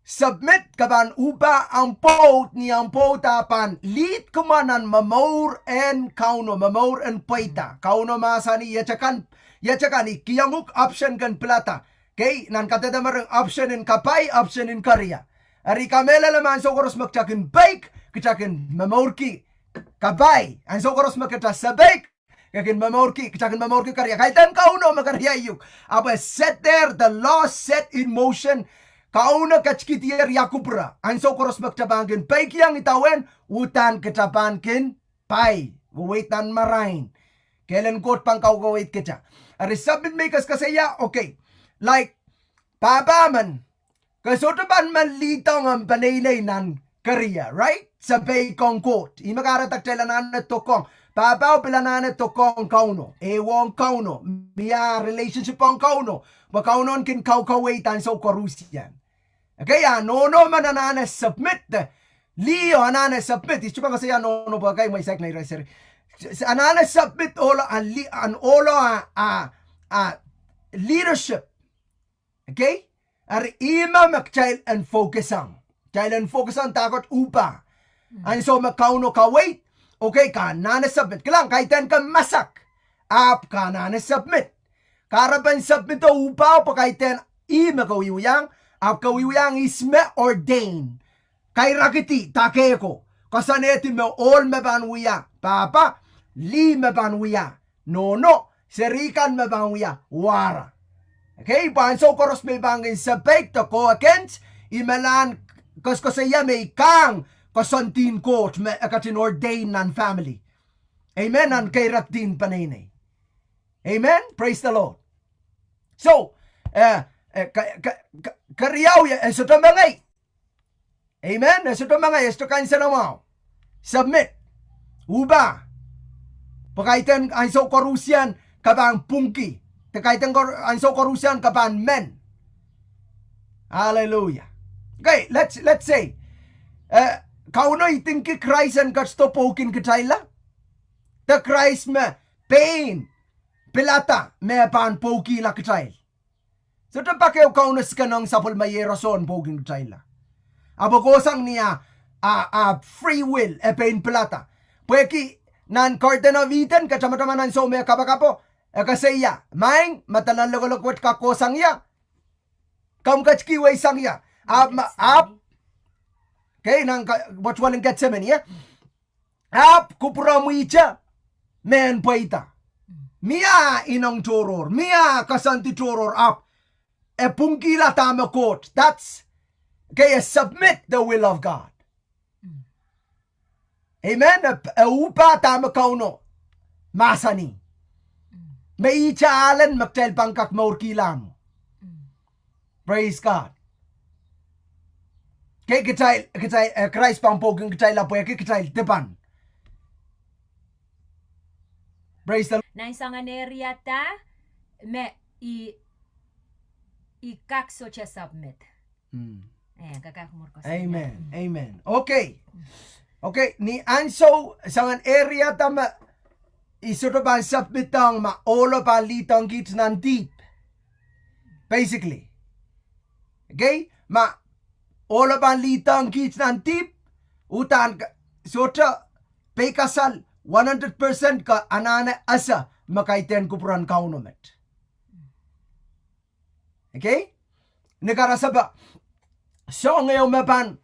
submit, ke pahn uhpah ahmw pwoud, ni ahmw pwoud ah pahn lead kumwa nan momour en Kauno, momour en pweida. Kauno mahsanih, iet akan, iet akan I kihong uhk option ken pilada. Okay, nan kadehdehmeren option en kapai, option en keria. Eri kamehlele me ansou koaros me kita kin peik, kita kin momourki kapai. Ansou koaros me kita sapeik, ke kin momourki, kita kin momourki keria. Kaidehn Kauno me keriau. Ahpw e set there, the law set in motion. Kauno ketikihdier ia kupwure. Ansou koaros me kita pahn kin peikiong idawehn, uhdahn kita pahn kin pai, weweid nan marain. Kehlen Koht pahn kaukaweid kita. Eri submit me I kaskasai ia, okay. Like, pahpa men, ke sohte pahn men lead ong ahmw peneinei nan keria, right? Se peik ong Koht. Ih me kahrehda kitail anahne doadoahk. Pahpao pil anahne doadoahk Kauno. Ehuong Kauno. Mie relationship ong Kauno. Pwe Kauno kin kaukaweid ansou koarusie. Okay, a nohno men anahne submit. Lih o anahne submit. I sohte pahn koasoia nohno pwe kai mwein saik nei rai seri. Anahne submit ohlo a, an ohlo a, a, a leadership. Okay? Eri ih me me kitail en focus ong. Kitail en focus ong dahkot? Uhpah. Ansou me Kauno kaweid, okay, ke anahne submit. Kilang, kaidehn ke masak, ahpw ke anahne submit. Kahrepen submit oh uhpah pwe kaidehn ih me ke wiwiahiong, ahpw ke wiwiahiong ihs me ordain. Kairakidi, dakehko, koasoanehdi me ohl me pahn wia, pahpa, lih me pahn wia, nohno, seri kan me pahn wia, wahra. Okay, pwe ansou koaros me I pahn kin sapeik de go against, I men anahne koaskoasoia me I kahng koasoandien Koht me e ketin ordain nan family. Amen, nan kairakdien peneinei. Amen, praise the Lord. So, eh, eh, ke, ke, ke, keriau ia, e sohte mengei. Amen. E sohte mengei, e sohte kansenamwahu. Submit. Uhpah. Pwe kaidehn ansou koarusie ke pahn pwungki. De kaidehn kor-, ansou koarusie ke pahn men. Hallelujah. Okay, let's, let's say, eh, Kauno idingki Krais en ketido pwoukin kitailla. De Krais me pein pilada me pahn pwoukihla kitail. Sohte pak ehu Kauno sikenong sapwellime iehroso en pwoukin kitailla. Ahpw e kohsang ni ah, ah, ah, free will, e pein pilada. Pwehki nan Garden of Eden, ke tamataman ansou me e kapakapo, e koasoia, maing, madal lokolok wet kak kohsang ie, komw ketikihwei sang ie. Ahpw ma, ahpw, okay, nan ka-, wet welin Ketsemeni, eh? Ahpw kupwuromwihte mehn pweida. Mie inong tohrohr, mie koasoandi tohrohr, ahpw e pwungkihla dahme Koht. That's, okay, e submit the will of God. Amen. E, e uhpah dahme Kauno mahsanih. Me ihte ahlen me kitail pahn kak mourkihla mwo. Praise God. Okay, kitail, kitail, eh, Krais pahn pwoukin kitailla pwehki kitail dipan. Praise the Lord. Nan soangen area da, me i, i kak sohte submit. Mm. Eh, kakak murkos. Amen. Amen. Okay. Okay, ni ansou soangen area da me i sohte pahn submit ong ma ohlo pahn lead ong kiht nan dihp. Basically. Okay? Ma ohlo pahn lead ong kiht nan dihp, uhdahn k-, sohte peikasal one hundred percent ke anahne ese me kaidehn kupwuren Kauno met. Okay? Ni karasepe, soahng ehu me pahn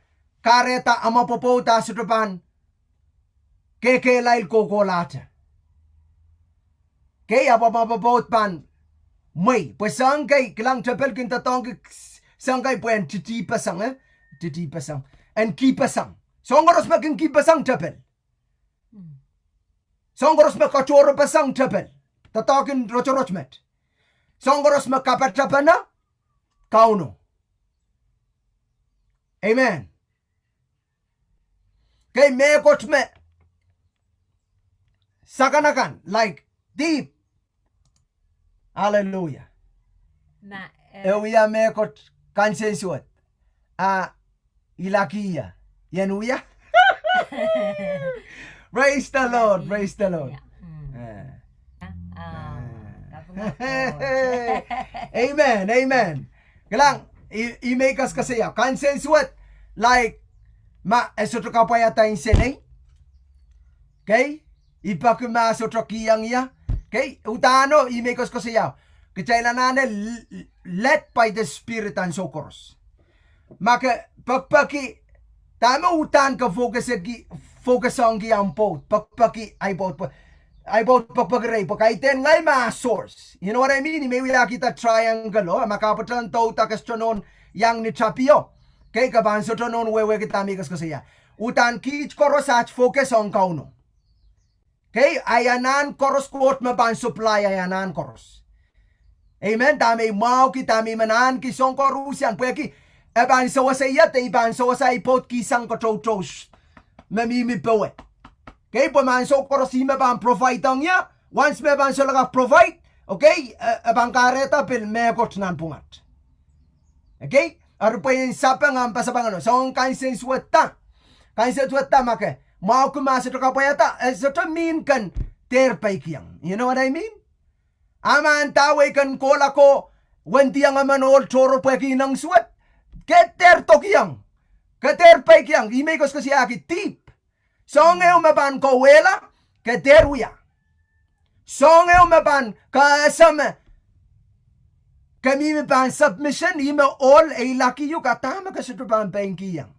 kahrehda amwa pwopwoud a sohte pahn kehkehlail kohkohlahte. Okay, ahpw amwa pwopwoud pahn mwei. Pwe soahng kei, kilang, tepel kin doadoahngki soahng kei pwehn titihpeseng, eh? Titihpeseng. En kihpeseng. Soahng koaros me kin kihpeseng tepel. Soahng koaros me katohrepeseng tepel. Doadoahk en rotorot met. Soahng koaros me kapatapene Kauno. Amen. Kei mehkot me sakanakan, like, dihp. Hallelujah. Ma, eh, e wia mehkot kansensuwed. A, ilaki ia. Ien wia. Praise the Lord, praise the Lord. Yeah. Mm. Eh. Ah, ah. Amen, amen. Kilang, i, i me i koasoakoasoia. Kansensuwed, like, ma e sohte kapwaiada insenei. Okay? I peki ma e sohte kihong ie. Okay? Uhdahno i me i koasoakoasoia. Kitail anahne l-, l-, led by the Spirit ansou koaros. Ma ke pekipeki, dahme uhdahn ke focus-ki, focus-ongki ahmw pwoud, pekipeki ahi pwoud, pwe-, ahi pwoud pekipeki rehi, pwe kaidehn ngehi me ah source. You know what I mean? I me wiahkihda triangle o, ma ke pahn patohwan douda ke sohte nohn iang ni tapio. Okay, ke pahn sohte nohn wehwehki dahme i koasoakoasoia. Uhdahn kiht koaros aht focus ong Kauno. Okay, ahi anahn koaros, Koht me pahn supply ahi anahn koaros. Amen. Dahme i mwahuki, dahme i men ahneki, soahng koaruhsie, pwehki e pahn sewese ie, de i pahn sewese ahi pwoud kihsang katoutous me mihmi powe. Okay, pwe ma ansou koaros ih me pahn provide ong ie, once me pahn solahr provide, okay, e, e pahn kahrehda pil mehkot nanpwungat. Okay? Eri pwe en sapeng ahmw pasapengeno. Soangen kansensuwedda. Kansensuwedda ma ke mwahuki ma e sohte kapwaiada, e sohte mean ke en dehr peikiong. You know what I mean? A ma ndawei ke en kohla ko wendiong emen ohl tohrohr pwehki ineng suwed, ke dehr dokiong. Ke dehr peikiong. I me i koasoakoasoiahki dihp. Soahng ehu me pahn kauwehla, ke dehr wia. Soahng ehu me pahn ke ese me ke mihmi pahn submission, ih me ohl e ilaki uhk, a dahme ke sohte pahn pein kihong.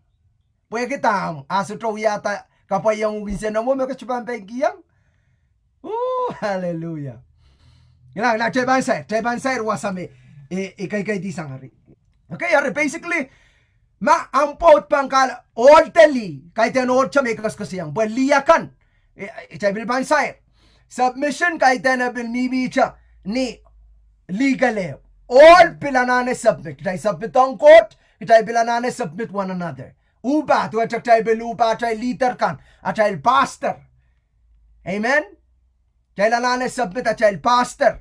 Pwehki dahme, a sohte wiahda kapwaiong uhk insenomwo me ke sohte pahn pein kihong. Oh, hallelujah. Ina, ina, kitail pahn sair, kitail pahn sair wasa me, e, e, kaikaidisang eri. Okay, eri basically, ma ahmw pwoud pahn kal ohl de lih, kaidehn ohl te me i koasoakoasoiong, pwe lih akan, e, e, kitail pil pahn sair. Submission kaidehn e pil mihmihte ni lih kelehpw. Ohl pil anahne submit, kitail submit ong Koht, kitail pil anahne submit one another. Uhpah, duwehte kitail pil uhpah atail leader kan, atail pastor. Amen. Kitail anahne submit atail pastor.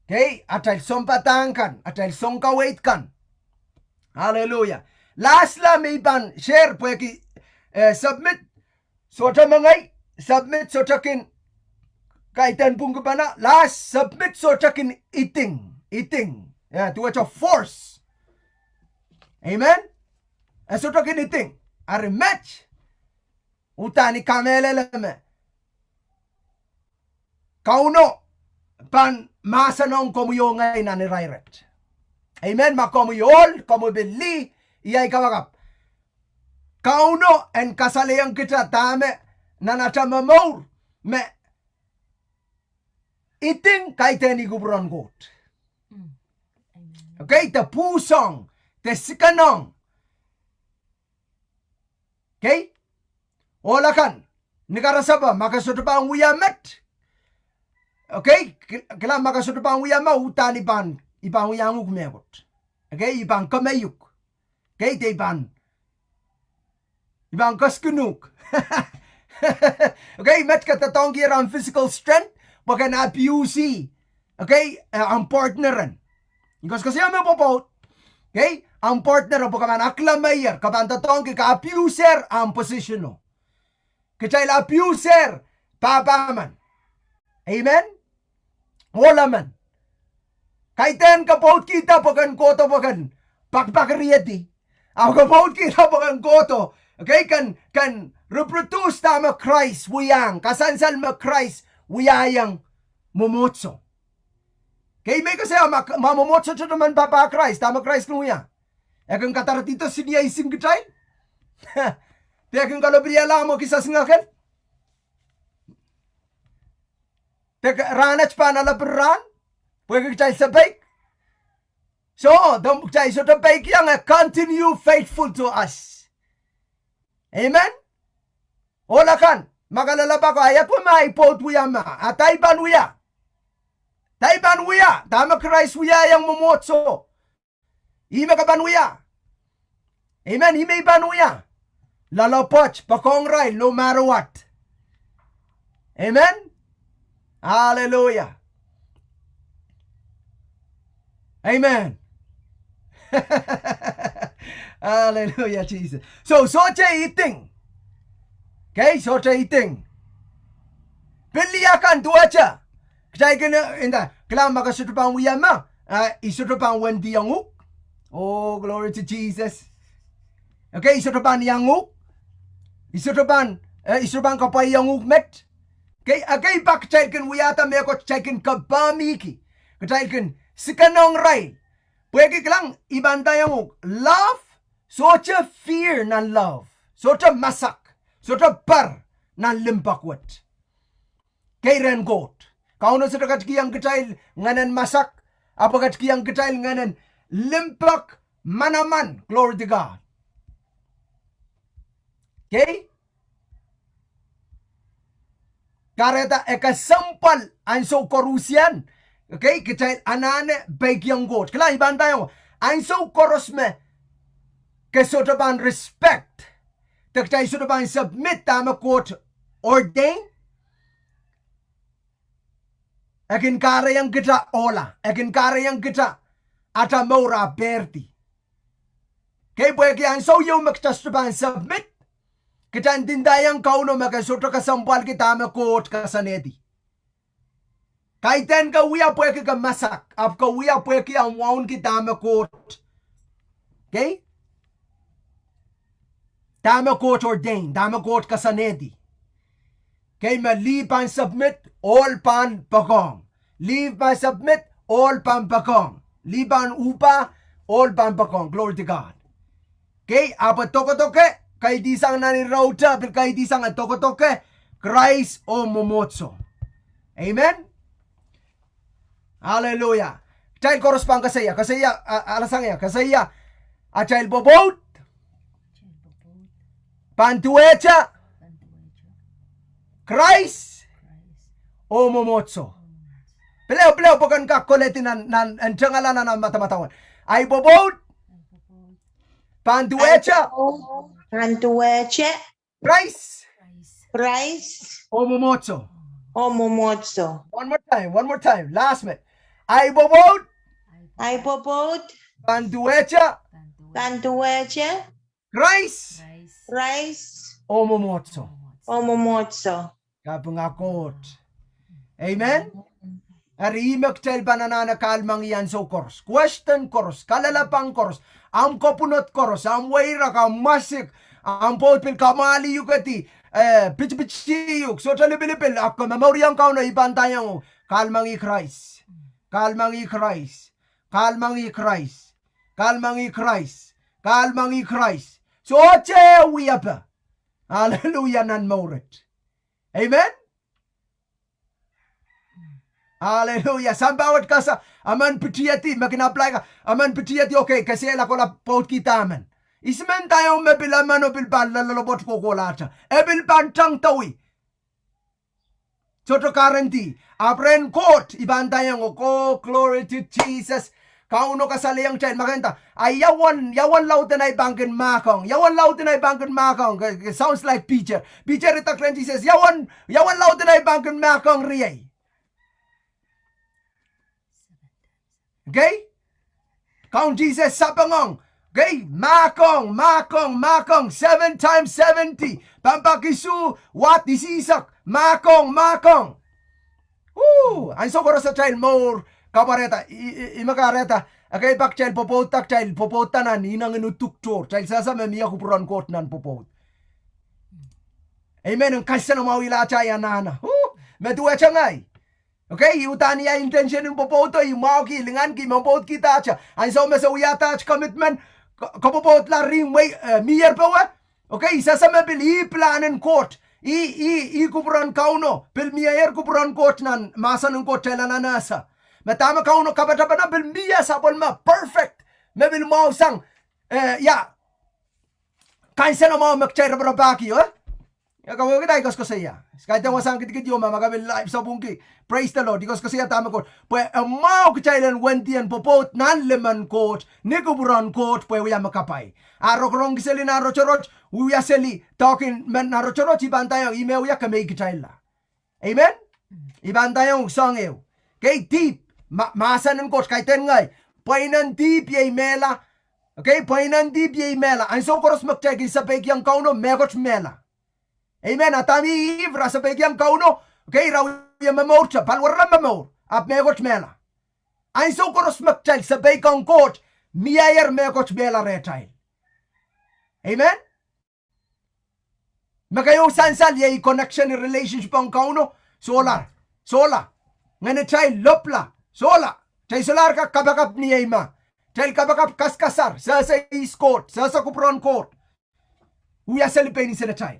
Okay, atail sounpadahk kan, atail sounkaweid kan. Hallelujah. Lastla me i pahn share pwehki, eh, submit sohte mengei, submit sohte kin kaidehn pwungkipene, last, submit sohte kin iding, iding. Eh, duwehte force. Amen. E sohte kin iding. Eri met, uhdahn i kamehlele me Kauno pahn mahsen ong komwi oh ngehi nan irair et. Amen. Ma komwi ohl, komwi pil lih, iei ahi kapakap. Kauno en kasalehiong kita dahme nan atail momour me iding kaidehn ih kupwuren Koht. Okay, de pwuhsoang, de sikanohng. Okay? Ohl akan, ni karasepe, ma ke sohte pahn wia met. Okay? Ki-, kilang, ma ke sohte pahn wia met, uhdahn i pahn, i pahn wiahiong uhk mehkot. Okay? I pahn kemehuk. Okay? De i pahn, i pahn kesikihong uhk. Okay? Met ke doadoahngki ahmw physical strength, pwe ke en abuse-i Okay, eh, ahmw partner en. Because koasoia me pwopwoud. Okay, ahmw partner en pwe ke pahn aklemehier, ke pahn doadoahngki ke abuse-er ahmw position o. Kitail abuse-er pahpa men. Amen. Ohl emen. Kaidehn ke pwoudkihda pwe ken kohdo pwe ken pakpakeriedi. Ahpw ke pwoudkihda pwe ken kohdo, okay, ken, ken reproduce dahme Krais wiahiong, kasansal me Krais wiahiong mwomwohdiso. Okay, me I koasoia ma, ma mwomwohdiso sohte men pahpa Krais, dahme Krais kin wia? E kin kadaredido senior ising kitail? De e kin kalopidiala mwo kisasingeken? De ke, rahnwet pahn ale pil rahn? Pwehki kitail sapeik? Soh, de kitail sohte peikiong, e continue faithful to us. Amen. Ohl akan, ma ke lelap ako, a ia duwe me ahi pwoud wia ma, a dahme I pahn wia? Dahme I pahn wia? Dahme Krais wiahiong mwomwohdiso, ih me ke pahn wia. Amen. Ih me I pahn wia. Loaloapwoat, poakohng irail no matter what. Amen. Hallelujah. Amen. Hallelujah, Jesus. So, sohte iding. Okay, sohte iding. Pil lih akan duwehte. Kitail kin, eh, nda, kilang, ma ke sohte pahn wia ma, eh, I sohte pahn wendiong uhk. Oh, glory to Jesus. Okay, I sohte pahn iang uhk. I sohte pahn, eh, I sohte pahn kapwaiong uhk met. Okay, okay, pak kitail kin wiahda mehkot, kitail kin kapahmiki. Kitail kin sikenohng irail. Pwehki kilang, I pahn ndaiong uhk, love, sohte fear nan love. Sohte masak, sohte par nan limpoak wet. Okay, rehn Koht. Kauno sohte ketikihong kitail ngehnen masak, ahpw e ketikihong kitail ngehnen limpoak manaman. Glory to God. Okay? Kahrehda e kesempwal ansou koaros en. Okay, kitail anahne peikiong Koht. Kilang, I pahn ndaiong, ansou koaros me ke sohte pahn respect, de kitail sohte pahn submit dahme Koht ordain, e kin kahrehiong kita ohla, e kin kahrehiong kita ata mour ah pehrdi. Okay, pwehki ansou ieu me kita sohte pahn submit, kita ndindaiong Kauno me ke sohte kesempwalki dahme Koht koasoanehdi. Kaidehn ke wia pwehki ke masak, ahpw ke wia pwehki ahmw wauneki dahme Koht. Okay? Dahme Koht ordain, dahme Koht koasoanehdi. Okay, me lih pahn submit, ohl pahn poakohng. Lih pahn submit, ohl pahn poakohng. Lih pahn uhpah, ohl pahn poakohng. Glory to God. Okay, ahpw e dokedoke, kaidehsang nan irehte, pil kaidehsang e dokedoke, Krais oh mwomwohdiso. Amen. Hallelujah. Kitail koaros pahn koasoia, koasoia, a, alasang ia, koasoia, atail pwopwoud pahn duwehte Krais oh mwomwohdiso. Pil ehu, pil ehu, pwe ken kak koledi nan, nan, en tengala nan ahmw madamadau en. Ahi pwopwoud pahn duwehte, pahn duwehte Krais, Krais oh mwomwohdiso, oh mwomwohdiso. One more time, one more time, last me. Ahi pwopwoud, ahi pwopwoud pahn duwehte, pahn duwehte Krais, Krais oh mwomwohdiso, oh mwomwohdiso. Kapinga Koht. Amen. Eri ih me kitail pahn anahne kahlemengih ansou koaros. Question koaros, kalelapak koaros, ahmw kapwunod koaros, ahmw weirek, ahmw mwasik, ahmw pwoud pil kamwahlih uhk, kedi, eh, pitipiti uhk, sohte lipilipil, ahpw ke momouriong Kauno, I pahn ndaiong, kahlemengih Krais. Kahlemengih Krais. Kahlemengih Krais. Kahlemengih Krais. Kahlemengih Krais. Sohte wiepe. Hallelujah, nan mouret. Amen. Hallelujah. Sampah wet kasa, emen pitihedi, me kin apply ka, emen pitihedi, okay, kesehla kohla pwoudkihda emen. I men ndaiong me pil emen o pil pahn loaloapwoat kohkohlahte. E pil pahn tangdohwih. Sohte guarantee. Ahpw rehn Koht, I pahn ndaiong, oh, glory to Jesus. Kauno kasalehiong kitail, ma ke nda, a ia uwen, ia uwen lauden ahi pahn kin mahkohng. Ia uwen lauden ahi pahn kin mahkohng. Ke, ke sounds like Peter. Peter idek rehn Sises, ia uwen, ia uwen lauden ahi pahn kin mahkohng riei. Okay? Kaun Sises sapengong. Okay? Mahkohng, mahkohng, mahkohng. Seven times seventy. Pampa kisuh, wat isihsek. Mahkohng, mahkohng. Ooh, ansou koaros atail mour kapwarehda, i, i, i me kahrehda, okay, pak kitail pwopwoudda, kitail pwopwoudda nan inengieng en uduk tohr, kitail sehse me mie kupwuren Koht nan pwopwoud. Amen. En kansenamwahwihla atail anahne. Ooh, me duwehte ngehi. Okay, I uhdahn ia intention en pwopwoudo, I mwahuki, linganki, me pwopwoudkihda atail. Ansou me se wiahda atail commitment, ke, ke pwopwoudla rimwei, eh, mier powe. Okay, I sehse me pil ih pilahn en Koht. Ih, ih, ih kupwuren Kauno. Pil mie kupwuren Koht nan mahsen en Koht, kitail anahne ese. Me dahme Kauno kapatapene pil mie sapwellime perfect. Me pil mwahu sang, eh, ia, kansenamwahu me kitail raparapahki, eh? Ia, kawehwehki dahme I koasoakoasoia. Skaidiong wasahn kidikid ieu ma, ma ke pil live sapwungki. Praise the Lord. I koasoakoasoia dahme Koht. Pwe e mwahu kitail en wendi en pwopwoud nan limen Koht, ni kupwuren Koht, pwe wia me kapai. A rokorongki seli nan rotorot, wiewia seli, doadoahk en men nan rotorot, I pahn ndaiong, ih me wia, ke mei kitailla. Amen? I pahn ndaiong soahng ehu. Okay, dihp, ma, mahsen en Koht, kaidehn ngehi. Pweinen dihp iei mehla. Okay, pweinen dihp iei mehla. Ansou koaros me kitail kin sapeikiong Kauno, mehkot mehla. Amen. Adam oh Ihp, re sapeikiong Kauno. Okay, re wie momourte, paliwarala momour. Ahpw mehkot mehla. Ansou koaros me kitail sapeikiong Koht, mieier mehkot mehla rehtail. Amen. Me keieu sansal iei connection, relationship ong Kauno, sohla, sohla. Ngenitail lopwula, sohla. Kitail solahr kak kapakap ni eimah. Kitail kapakap kaskasar, sehse ihs Koht, sehse kupwuren Koht. Wia seli pein insenatail.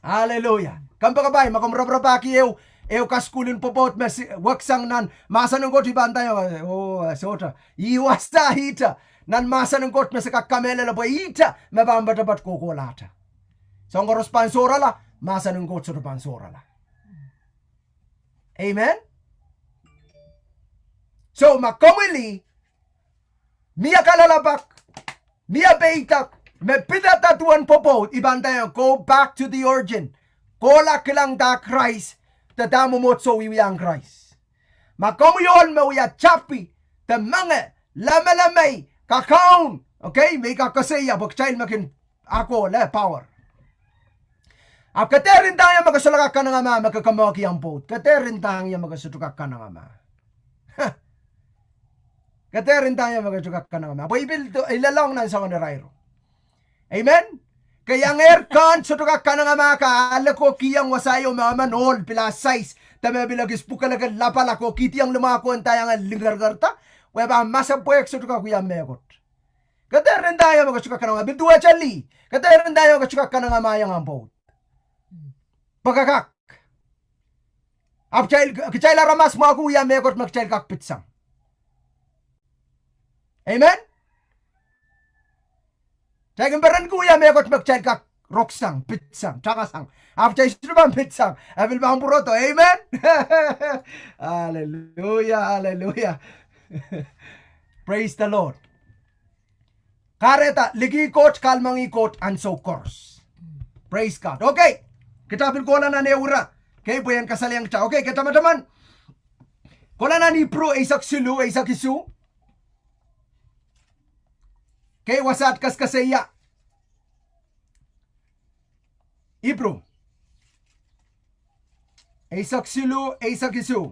Hallelujah. Kompoakepahi, ma komw raparapahki ehu, ehu kasukuhl en pwopwoud me si, weksang nan mahsen en Koht, I pahn ndaiong, oh, sohte. Ih wasa ihte. Nan mahsen en Koht me se kak kamehlele pwe ihte me pahn poatopoat kohkohlahte. Soahng koaros pahn sohrala, mahsen en Koht sohte pahn sohrala. Amen. So, ma komw wili, mie kalelapak, mie peidek, me pidada duwen pwopwoud, I pahn ndaiong, go back to the origin. Kohla kilangada Krais, de dahme mwomwohdiso wiewiahng Krais. Ma komwi ohl me wia tapi, de menge, lemelemei, kakaun, okay, me I kak koasoia pwe kitail me kin ako le power. Ahpw ke dehr ndahng ie me ke sohte kak kanengamah me ke komourki omw pwoud. Ke dehr ndahng ie me ke sohte kak kanengamah. Ke dehr ndahng ie me ke sohte kak kanengamah. Pwe I pil, I lelohng nan soangen irairo. Amen. Ke iangehr kan sohte kak kanengamah ka ale ko kihong wasa ieu me emen ohl pil a sais. De me pil ekis pwukelekel lapalap ko kihdiong limwahko ndaiong e lingerikerda. Pwe pahn masepwehk sohte kak wia mehkot. Ke dehr ndahng ie me ke sohte kak kanengamah. Pil duwehte lih. Ke dehr ndahng ie me ke sohte kak kanengamah iang omw pwoud. Pwe ke kak. Ahpw kitail, kitail aramas mwahu wia mehkot me kitail kak pidsang. Amen. Kitail kin perenki wia mehkot me kitail kak roksang, pidsang, tangasang. Ahpw kitail sohte pahn pidsang. E pil pahn pwurodo. Amen. Hallelujah, hallelujah. Praise the Lord. Kahrehda, liki Koht, kahlemengih Koht ansou koaros. Praise God. Okay. Kita pil kohla nan ehu ire. Okay, pwe en kasalehiong kita. Okay, ke tamataman. Kohla nan Ipru eisek siluh, eisek isuh. Okay, wasaht koasoakoasoia. Ipru eisek siluh, eisek isuh.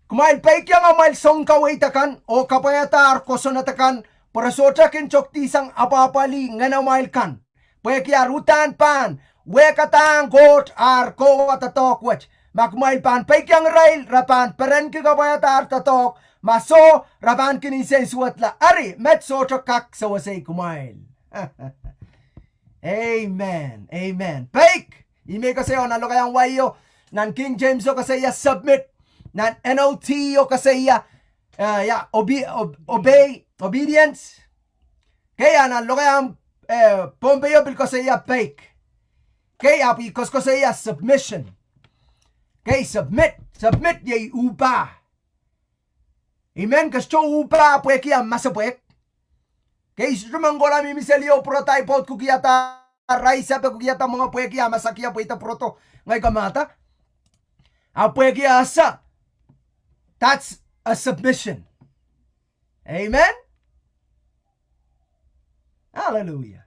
Kumwail peikiong amwail sounkaweid akan, oh kapwaiadahr kosonned akan, pwe re sohte kin tokdihsang apwahpwalih ngenamwail kan. Pwehki ar uhdahn pahn wehkadahng Koht ar kohwa doadoahk wet. Ma kumwail pahn peikiong irail, re pahn perenki kapwaiadahr doadoahk, ma soh, re pahn kin nsensuwedla. Eri, met sohte kak sewesei kumwail. Amen. Amen. Peik. Ih me I koasoia nan lokaiahn wai o, nan King James o koasoia submit. Nan N L T o koasoia, eh, ia, obe-, ob-, obey, obedience. Okay, a nan lokaiahn, eh, Pohnpei o pil koasoia peik. Okay, ahpw I koasokoasoia submission. Okay, submit, submit iei uhpah. Amen, ke sohte uhpah pwehki a masepwehk. Okay, sohte men kohla mihmi seli oh pwurodo ahi pwoud, kukiada, rise up, kukiada mwo pwehki a masak ia pweida pwurodo, ngehi kamada. Ahpw pwehki a ese. That's a submission. Amen. Hallelujah.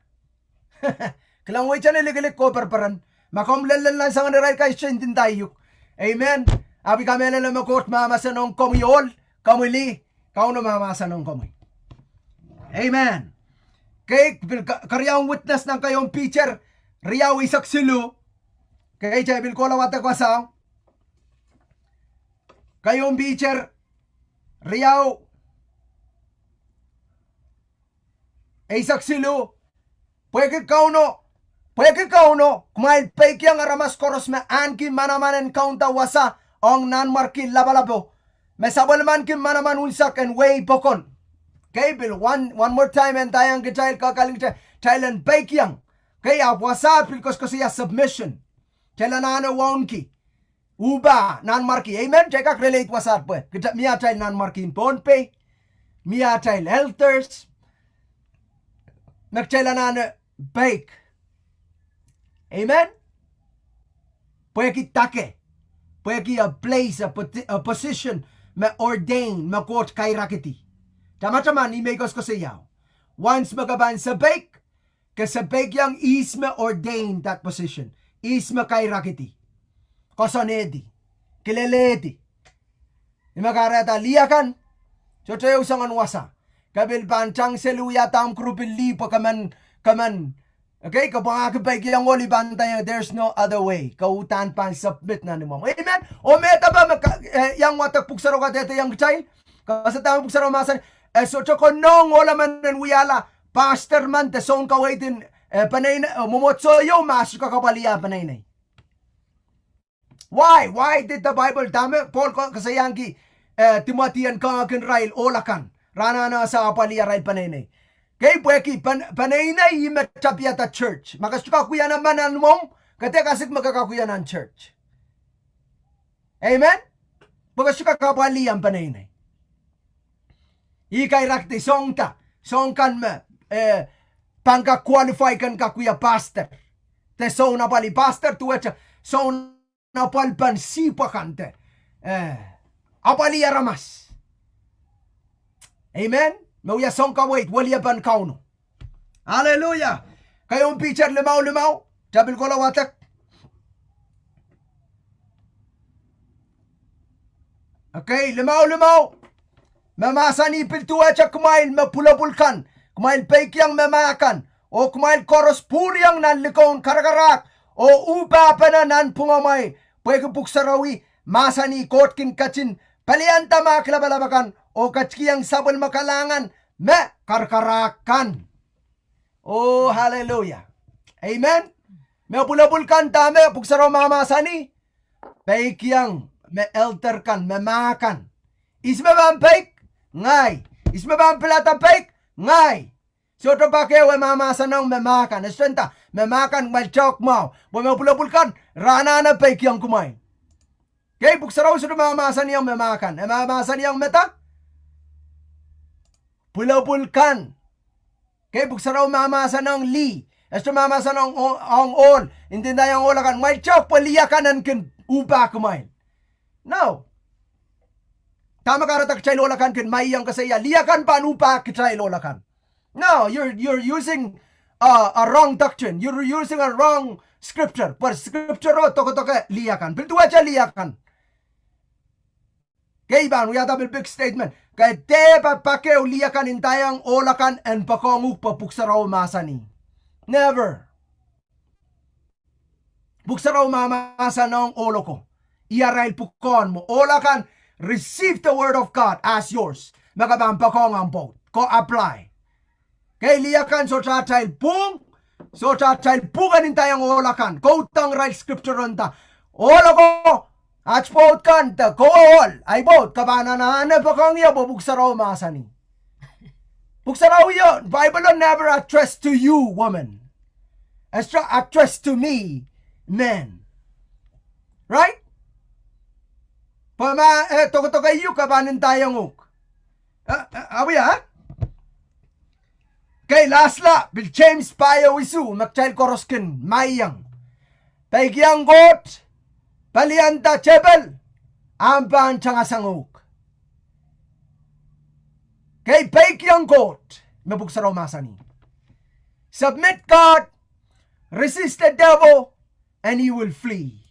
Kilang wehi tene likilik ko perperen. Ma komw lellel nan soangen irail kaisihsang, ndinda iuk. Amen. Ahpw I kamehlele me Koht mahmahsanihong komwi ohl, komwi lih, Kauno mahmahsanihong komwi. Amen. Kei pil ka-, keriaun witness nan keieun Piter riau eisek siluh. Kei, kitail pil kohla wadek wasao. Keieun Piter riau eisek siluh. Pwehki Kauno, pwehki Kauno, kumwail peikiong aramas koaros me ahneki manaman en kaunda wasa ong Nanmwarki Lapalapo, me sapwellimaniki manaman unsek en wehi pokon. Kei pil one, one more time en ndaiong kitail, kakalinga kitail, kitail en peikiong. Kei, ahpw wasa pil koasoakoasoia submission. Kitail anahne wauneki uhpah Nanmwarki. Amen. Kitail kak relate wasaht pwe kitail, mie atail Nanmwarki en Pohnpei, mie atail elders, me kitail anahne peik. Amen. Pwehki dake, pwehki a place, a poti-, a position me ordain, me Koht kairakidi. Tamataman ih me I koasoakoasoia. Once me ke pahn sapeik, ke sapeikiong ihs me ordain that position, ihs me kairakidi, koasoanehdi, kilelehdi. Ih me kahrehda lih akan, sohte ehu soangen wasa. Ke pil pahn tang seli wiahda omw group en lih pwe ke men, ke men, okay, ke pwangahki peikiong ohl, I pahn ndaiong, there's no other way. Ke uhdahn pahn submit nan imwomw. Amen. Oh me dahme, me ka-, eh, iang wadek Pwuhk Sarawi kadehdehiong kitail. Kahrehda me Pwuhk Sarawi mahsanih, eh, sohte konehng ohl emen en wiahla pastor men de sounkaweid en, eh, peneinei, eh, mwomwohdiso ieu ma e sohte kak apwalih ah peneinei. Why? Why did the Bible, dahme Pohl ko-, koasoiahki, eh, Timoty en kangahkin irail ohl akan, re anahne ese apwalih arail peneinei? Kei, pwehki pen-, peneinei ih me tapiada church. Ma ke sohte kak wia nan imwomw, ke dehr kasik me ke kak wia nan church. Amen. Pwe ke sohte kak apwalih omw peneinei. Ih kairakidi soahng da, soahng kan me, eh, pahn kak qualify ken kak wia pastor de soun apwalih. Pastor duwehte soun apwalpen sihpw akan de, eh, apwalih aramas. Amen. Me wia sounkaweid, weliepen Kauno. Hallelujah. Keieun Piter limau limau, kitail pil kohla wadek. Okay, limau limau. Me mahsanih, pil duwehte kumwail me pwulopwul kan, kumwail peikiong me mah kan, oh kumwail koaros pwuriong nan likoun karakarahk oh uhpahpene nanpwungamwail, pwehki Pwuhk Sarawi mahsanih, Koht kin ketin pelianda mahk lapalap akan oh ketikihong sapwellime kalahngan me karakarahk kan. Oh, hallelujah. Amen. Me pwulopwul kan, dahme Pwuhk Sarawi mahmahsanih? Peikiong me elder kan, me mah kan. Ihs me pahn peik? Ngehi. Ihs me pahn pilada peik? Ngehi. Sohte pak ehu e mahmahsanihong me mah kan. E sohte nda, me mah kan, kumwail tehk mwahu, pwe me pwulopwul kan re anahne peikiong kumwail. Kei, Pwuhk Sarawi sohte mahmahsanihong me mah kan. E mahmahsanihong meda? Pwulopwul kan. Kei, Pwuhk Sarawi mahmahsanihong lih. E sohte mahmahsanihong o-, ong ohl. Ndinda ong ohl akan, mwail tehk pwe lih akan en kin uhpahki mwail. No. Dahme kahrehda kitail ohl akan kin maiong koasoia lih akan pahn uhpahki kitail ohl akan? No, you're, you're using a, a wrong doctrine. You're using a wrong scripture. Pwe scripture o dokedoke lih akan. Pil duwehte lih akan. Kei, I pahn wiahda pil big statement. Ke dehr pak ehu lih akan ndaiong ohl akan en poakohng uhk pwe Pwuhk Sarawi mahsanih. Never. Pwuhk Sarawi mahmahsanihong ohl oko, ih arail pwukoahn mwo. Ohl akan, receive the word of God as yours. Me ke pahn poakohng omw pwoud, ke apply. Kei, lih akan sohte atail pwung, sohte atail pwung en ndaiong ohl akan. Ke uhdahn irail scripture nda, ohl oko, at pwoud kan de kowe ohl, ahi pwoud, ke pahn anahne poakohng ie pwe Pwuhk Sarawi mahsanih. Pwuhk Sarawi o, Bible o never address to you, woman. E sohte address to me, men. Right? Pwe ma, eh, dokedoke iuk, ke pahn ndaiong uhk. Eh, eh, are we, eh? Kei, lastla, pil James pahieu isuh, me kitail koaros kin maiong. Peikiong Koht, pelianda tepel, ahpw e pahn tangasang uhk. Kei, peikiong Koht, me Pwuhk Sarawi mahsanih. Submit God, resist the devil, and he will flee.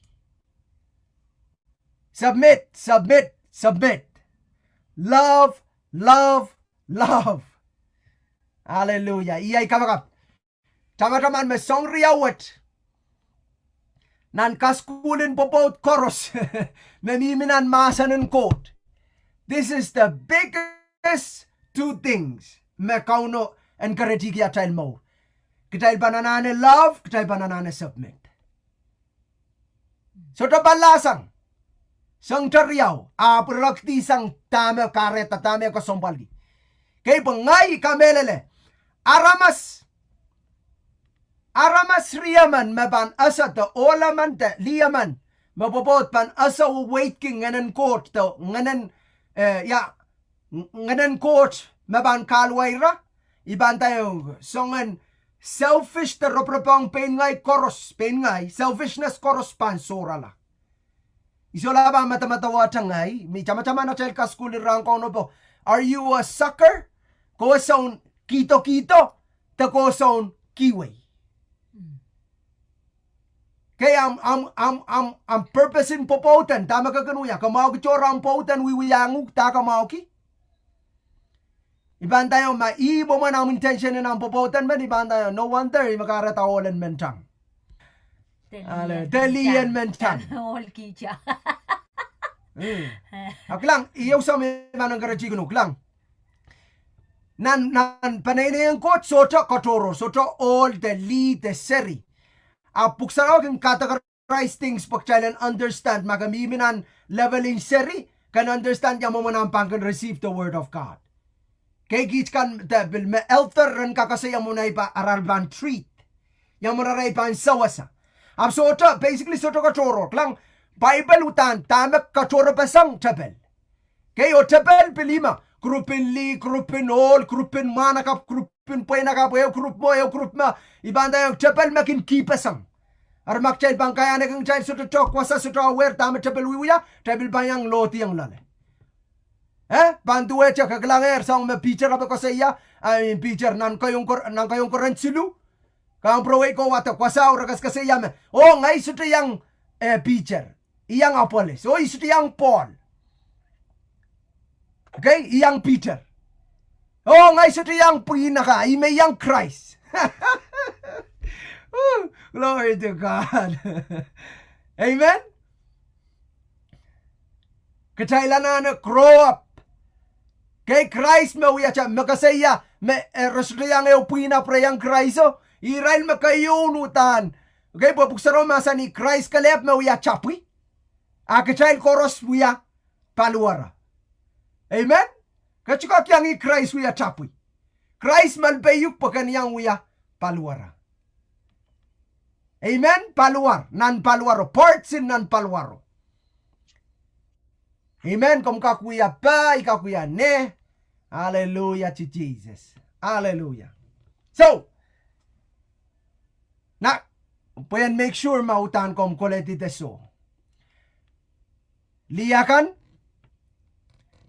Submit, submit, submit. Love, love, love. Aleluia. Iei ei kapakap. Tamataman me soahng riau wet nan kasukuhl en pwopwoud koaros me mihmi nan mahsen en Koht. This is the biggest two things me Kauno encourage-ki atail mour. Kitail pahn anahne love, kitail pahn anahne submit. Sohte palasang, soahng riau, ahpw rekidisang dahme kahrehda, dahme kesempwalki. Kei, pwe ngehi kamehlele, aramas, aramas riemen me pahn ese de ohl emen de lih emen me pwopwoud pahn ese weweidki Ngehnen Koht de Ngehnen, eh, ia, Ngehnen Koht me pahn kahluwa ira, I pahn ndaiong soangen selfish de roporop ong pein ngehi koaros, pein ngehi, selfishness koaros pahn sohrala. I solahr pahn medemedewe ngehi, me tamataman atail kasukuhl en rahn Kauno pwe, are you a sucker? Ke soun kihdo kihdo, de ke soun kihwei? Kei, ahmw, ahmw, ahmw, ahmw, ahmw purpose en pwopwoud en, dahme ke kin wia, ke mwahuki tohrohr ahmw pwoud en wiewiahiong uhk dahme ke mwahuki? I pahn ndaiong ma ih mwomwen ahmw intention en ahmw pwopwoud en men, I pahn ndaiong, no wonder ihme kahrehda ohl en men tang. De lih en men tang. A kilang, iei ehu soahng me I pahn encourage-kin uhk, kilang. Nan, nan peneinei en Koht sohte katohrohr, sohte ohl de lih de seri. Ahpw Pwuhk Sarawi kin categorize things pwe kitail en understand, ma ke mihmi nan level en seri, ke en understand ia mwomwen ahmw pahn kin receive the word of God. Kei, kiht kan de pil me elder ren kak ese ia mwomwen ei pahn, arail pahn treat, ia mwomwen arail pahn sewese. Ahpw sohte, basically sohte katohrohr. Kilang, Bible uhdahn dahme katohrohrpeseng tepel. Kei, oh tepel pil ihme, group en lih, group en ohl, group en mwahnakapw, group en pweinakapw, ehu group mwo, ehu group me, I pahn ndaiong tepel me kin kihpeseng. Eri ma kitail pahn kaiahnekiong kitail sohte tohk wasa, sohte aware dahme tepel wiewia, tepel pahn iang lohdiong loale. Eh, pahn duwehte, ke kilangehr soahng me Piter ahpw koasoia, I mean, Piter nan Keieu Kor-, nan Keieu Korint siluh, kaun pwurowei ko wadek, wasao re koasokoasoia me, oh, ngehi sohte iang, eh, Piter. I iang Apolos, oh, I sohte iang Pohl. Okay, I iang Piter. Oh, ngehi sohte iang pwihn akan, I me iang Krais. Ooh, glory to God. Amen. Kitail anahne grow up. Kei, Krais me wia ta-, me koasoia me, eh, re sohte iang ehu pwihn ahpw re iang Krais, oh, irail me keieu uhdahn. Okay, pwe Pwuhk Sarawi mahsanih Krais kelehpw me wia tapwi, a kitail koaros wia paliwere. Amen. Ke sohte kak iang Krais wia tapwi. Krais malipeiuk pwe ke en iang wia paliwere. Amen. Paliwar, nan paliwaro, parts en nan paliwaro. Amen. Komw kak wia pah, I kak wia neh. Aleluia to Jesus. Aleluia. So, na, pwe en make sure ma uhdahn komw koledi de soh. Lih akan,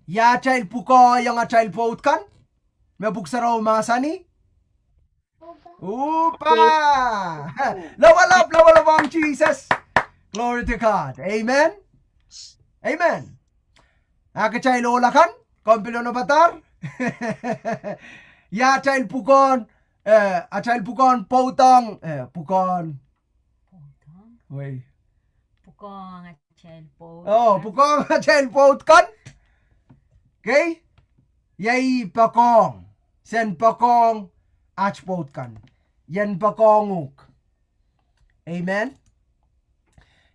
ia atail pwukoa iang atail pwoud kan, me Pwuhk Sarawi mahsanih, Upa! Lowalap, lowalap ong Sises. Glory to God. Amen. Amen. A kitail ohl akan, komw pil onopadahr. Ia atail pwukoahn, eh, atail pwukoahn pwoud ong, eh, pwukoahn. Pwoud ong. Wei. Pwukoahn. Oh, pwukoahn atail pwoud kan. Okay? Iei poakohng. Se en poakohng at pwoud kan. I en poakohng uhk. Amen.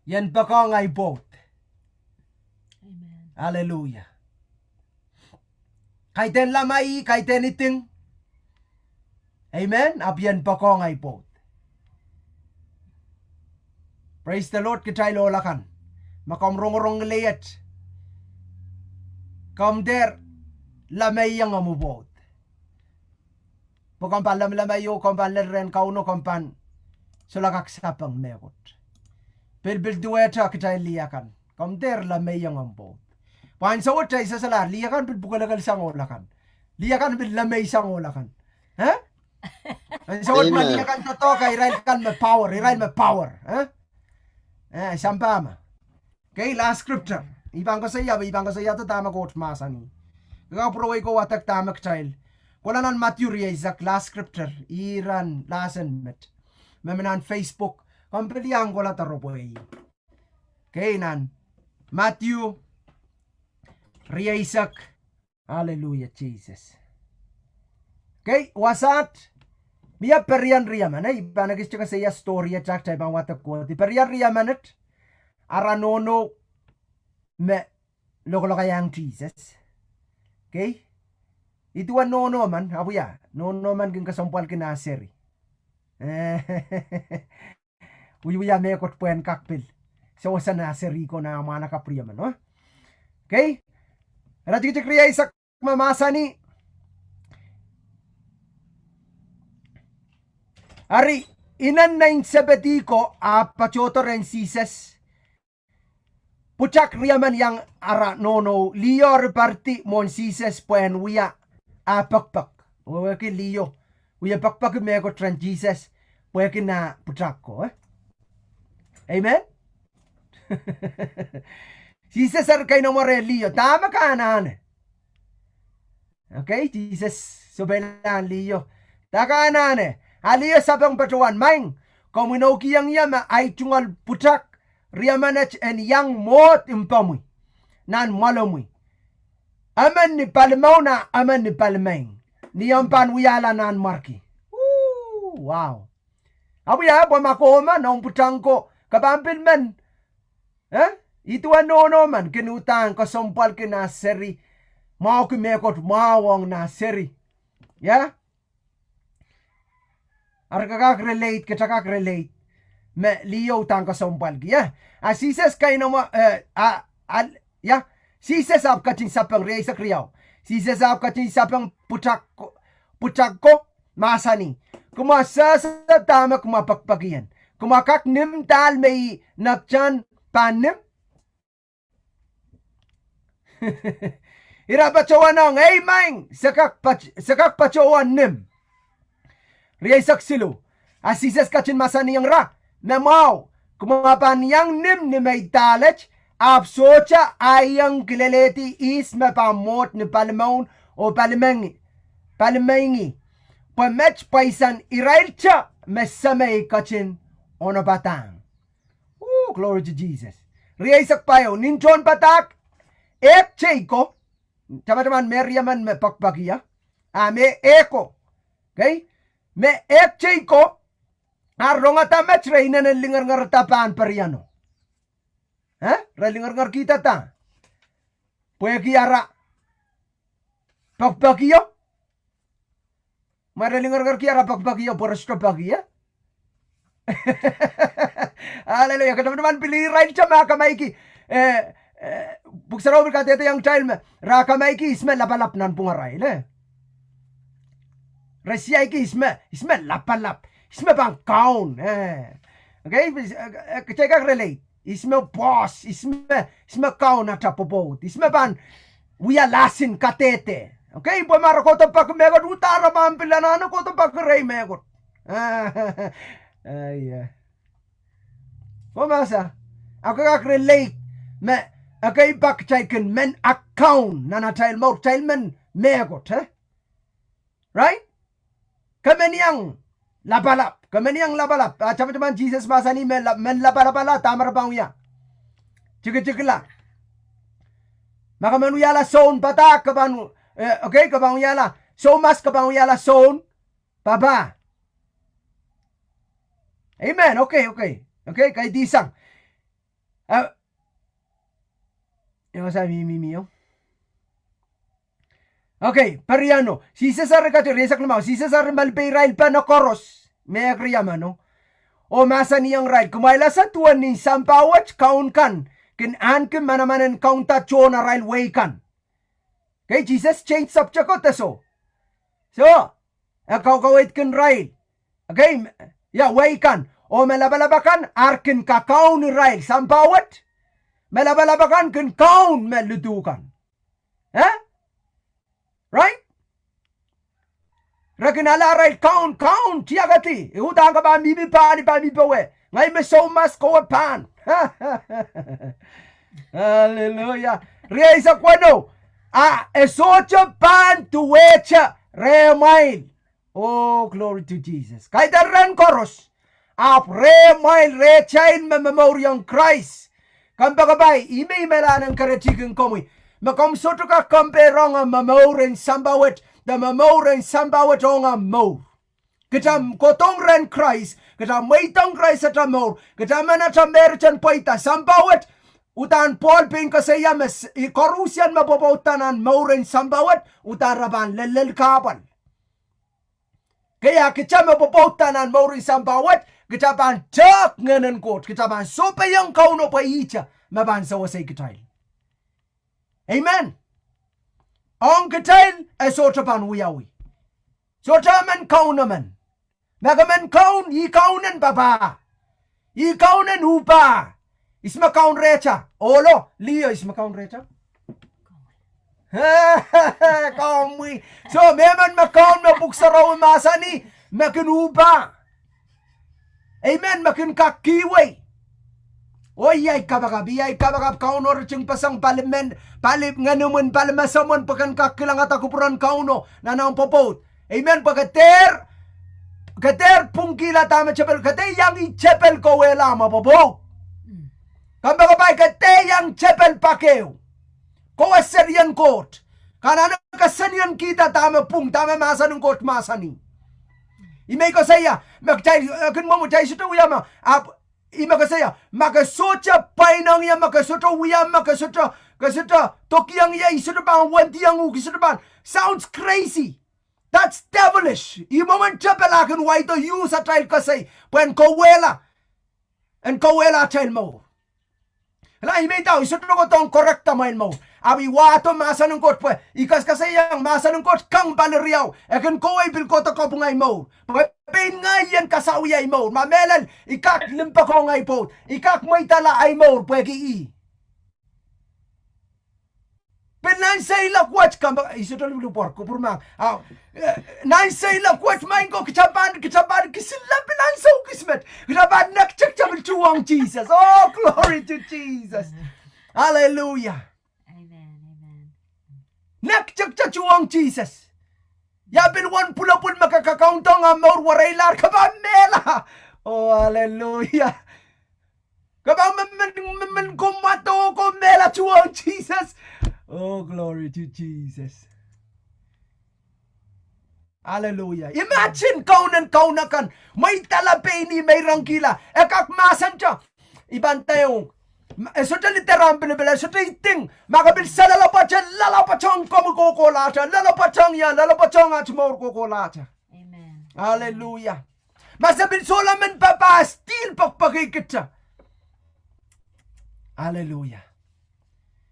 I en poakohng ahi pwoud. Amen. Hallelujah. Kaidehn lamaih, kaidehn iding. Amen. Ahpw I en poakohng ahi pwoud. Praise the Lord, kitail ohl akan. Ma komw rongorong ngileiet, komw dehr lamaiong omw pwoud. Pwe komw pahn lamaiong, komw pahn lel rehn Kauno, komw pahn solahr kak sapeng mehkot. Pil, pil duwehte kitail lih akan. Komw dehr lamaiong omw pwoud. Pwe ansou wet I solahr lih akan pil pwukelekel sang ohl akan. Lih akan pil lemeisang ohl akan. Eh? Ansou wet me lih akan doadoahk, irail kan me power, irail me power. Eh? Eh, sampah me. Okay, last scripture. I pahn koasoia, I pahn koasoia dahme Koht mahsanih. Kak pwurowei ko wadek dahme kitail. Kohla nan Matthew rieisek, last scripture. Iren last met. Me mi nan Facebook. Komw pil iang kohla doaropwe. Okay, nan Matthew rieisek. Hallelujah, Jesus. Okay, wasaht, mie perien riemen, eh, I pahn ekiste koasoia story et, kitail pahn wadek kohdi. Perien riemen et, ara nohno me lokolokaiahng Jesus. Okay? Ih duwen nohno men, ahpw ia, nohno men kin kesempwalki nah seri. Wiewia mehkot pwehn kak pil. Sewese nah seri ko nah mwahnakapw riemen, oh? Okay? Ira tikitik rieisek me mahsanih. Eri, inen nein Sepedi ko ahpw patohdo rehn Jesus. Pwutak riemen iang ara nohno, liho eri poaridi mwohn Jesus pwehn wia ah pekpek. Wehwehki liho. Wie pekpeki mehkot rehn Jesus. Pwehki nah pwutak ko, eh? Amen? Jesus eri keinemwe reh liho. Dahme ke anahne? Okay, Jesus sohpeilahng liho. Dahme ke anahne? A liho sapeng patohwan, Maing, komw inoukihong ie me ahi tungoal pwutak riemen et en iang mwohd mpomwi, nan mwoalomwi. Emen ni palimaun a emen ni palimaing. Ni omw pahn wiahla nanmwarki. Ooh, wow. Ahpw ia, pwe ma komw men omw pwutak ko, ke pahn pil men. Eh? Ih duwen nohno men kin uhdahn kesempwalki nah seri. Mwahuki mehkot mwahu ong nah seri. Ia? Eri ke kak relate, ke kak relate. Me liho uhdahn kesempwalki, ia? A Jesus keinemwe, eh, a, a, ia? Jesus ahpw ketin sapeng, rieisek riau. Jesus ahpw ketin sapeng pwutak ko, pwutak ko, mahsanih. Kumwa sehse dahme kumwa pekpekien. Kumwa kak nim dahl me I nepwtan pahn nim. Ira patohwanohng, Ei Maing, se kak pat-, se kak patohwan nim. Rieisek siluh. A Jesus ketin mahsanihong ira, Me mwahu, kumwa pahn iang nim ni me I dahl et, ahpw sohte ahiong kilelehdi ihs me pahn mwohd ni palimaun oh palimaingi, palimaingi. Pwe met pwaisen irail te me Semei ketin onopadahng. Ooh, glory to Jesus. Rieisek pahieu, nin tohnpadahk, ehk tei ko, tamataman me riemen me pekpek ie, a me ehk ko. Okay? Me ehk tei ko, a rongada met re inenen lingeringerda pahn perieno. Eh? Re lingeringerkihda da? Pwehki ara pekpekio. Ma re lingeringerki ara pekpekio pwe re sohte peki, eh? Hallelujah. Ke tamataman pil irail te me akamaiki, eh, eh, Pwuhk Sarawi pil kadehdehiong kitail me, re akamaiki ihs me lapalap nanpwungarail, eh? Re siaiki ihs me, ihs me lapalap, ihs me pahn kaun, eh? Okay, eh, eh, kitail kak relate. Ihs me boss, ihs me, ihs me kaun ata pwopwoud, ihs me pahn wia lasin kadehde. Okay, pwe ma re kohdo peki mehkot, uhdahn re pahn pil anahne kohdo peki rehi mehkot. Aie. Komw ese, a ke kak relate me, okay, pak kitail kin men akaun nan atail mour, kitail men mehkot, eh? Right? Ke men iang lapalap, ke men iang lapalap. A tamataman Jesus mahsanih me la-, men lapalap ala, dahme re pahn wia? Tikitikla. Ma ke men wiahla soun padahk, ke pahn, eh, okay, ke pahn wiahla soumas, ke pahn wiahla soun papah. Amen. Okay, okay. Okay, kaidihsang. Eh, ia wasa mihmi mie? Okay, perieno. Jesus eri ketin, rieisek limau, Jesus eri malipe irail pahn koaros, me ehk riemeno, oh mahsanihong irail, Kumwail ese duwen nin sampah wet kaun kan kin ahneki manaman en kaunda tohn arail wehi kan. Okay, Jesus change subject ko de soh. So, e kaukaweid kin irail. Okay, m-, ia, wehi kan. Oh me lapalap akan ar kin kakaun irail sampah wet. Me lapalap akan kin kaun me lidu kan. Eh? Right? Re kin ale arail kaun, kaun, tiakedi. E uhdahn ke pahn mihmi pahn, I pahn mi powe. Ngehi me soumas, kowe pahn. Aleluia. Rieisek weneu. A e sohte pahn duwehte rehmwail. Oh, glory to Jesus. Kaidehn rehn koaros. Ahpw rehmwail rehtail me momouriong Krais. Kompoakepahi, ih me I men ale en keretikin komwi. Me komw sohte kak compare-ong momour en sampah wet, de momour en sampah wet ong mour. Kita kohdohng rehn Krais, kita mweidohng Krais ata mour, kita men ata merit en pweida sampah wet, uhdahn Pohl pein koasoia me s-, ih koaruhsie me pwopwoudda nan mour en sampah wet, uhdahn re pahn lellel kahpwal. Kei a kita me pwopwoudda nan mour en sampah wet, kita pahn tehk Ngehn en Koht, kita pahn sohpeiong Kauno pwe ihte me pahn sewese kitail. Amen. Ong kitail e sohte pahn wiawi. Sohte emen kaun emen. Ma ke men kaun, ih kaun en papah. Ih kaun en uhpah. Ihs me kaun rehtail? Ohlo, liho, ihs me kaun rehtail? Komwi. So, mehmen me kaun me pwuhk sarawi mahsanih, me kin uhpah. Amen, me kin kak kihwei. Oh, iei ahi kapakap, iei ahi kapakap, Kauno ritingpeseng pali men, pali ngenomwen, pali mesemwen, pwe ken kak kilangada kupwuren Kauno nan omw pwopwoud. Amen, pwe ke dehr, ke dehr pwungkihla dahme tepil, ke dehr iang ih tepil kawehla omw pwopwoud. Kompoakepahi, ke dehr iang tepil pak ehu. Kowe serien Koht. Ke anahne kesenienki dahme pwung, dahme mahsen en Koht mahsanih. Ih me I koasoia, me kitail, eh, kin mwomwen kitail sohte wia me, ahpw, ih me koasoia, ma ke sohte pwainong ie, ma ke sohte wia, ma ke sohte, ke sohte dokiong ie, I sohte pahn wendiong uhk, I sohte pahn, sounds crazy. That's devilish. Ih mwomwen tepil ah kin waido use atail koasoi, pwe en kawehla, en kawehla atail mour. Eri ih me I ndahng, I sohte kohdohng correct amwail mour. Ahpw I wahdo mahsen en Koht pwe, I kaskasaiong mahsen en Koht kang pali riau. E kin kohwei pil kohdo kapwung ahi mour. Pwe pein ngehi en kasawih ahi mour. Ma mehlel, I kak limpoakohng ahi pwoud. I kak mweidala ahi mour, pwehki ih. Pil nan seiloak wet kompoak, I sohte lipilipil kupwur mah. Au, eh, nan seiloak wet maing ko kita pahn, kita pahn kisin lapil ansou kis met. Kita pahn nek kitail pil tuhwong Sises. Oh, glory to Jesus. Hallelujah. Amen, amen. Nek kitail tuhwong Sises. Ia pil wen pwulopwul me ke kakaundohng omw mour wereilahr ke pahn mehla. Oh, hallelujah. Ke pahn men, men, men, men kommwado oh ke mehla tuhwong Sises. Oh, glory to Jesus. Hallelujah. Imagine kaun en kaun akan. Mweidala pein ih me irongkihla. E kak mahsante. I pahn nda ong. Ma, e sohte lide rahn pilipil, e sohte iding. Ma ke pil saloalopwoat, loalopwoatohng komwi kohkohlahte. Loalopwoatohng ie, loalopwoatohng at mour kohkohlahte. Amen. Hallelujah. Ma se pil solahr men papah, still pekipeki kita. Hallelujah.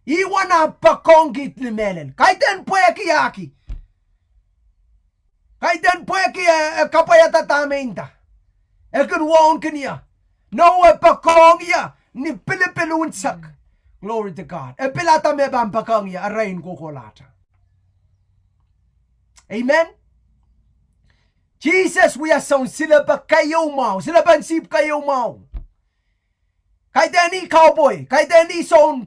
Ih wen ah poakohngki ni mehlel. Kaidehn pwehki ahki. Kaidehn pwehki e, e kapwaiada dahme e nda. E kin wauneki ie. Nohno e poakohng ie ni pilipil unsek. Glory to God. E pilada me pahn poakohng ie, erein kohkohlahte. Amen. Sises wia soun silepe keieu mwahu, silepen sihpw keieu mwahu. Kaidehn ih cowboy, kaidehn ih soun,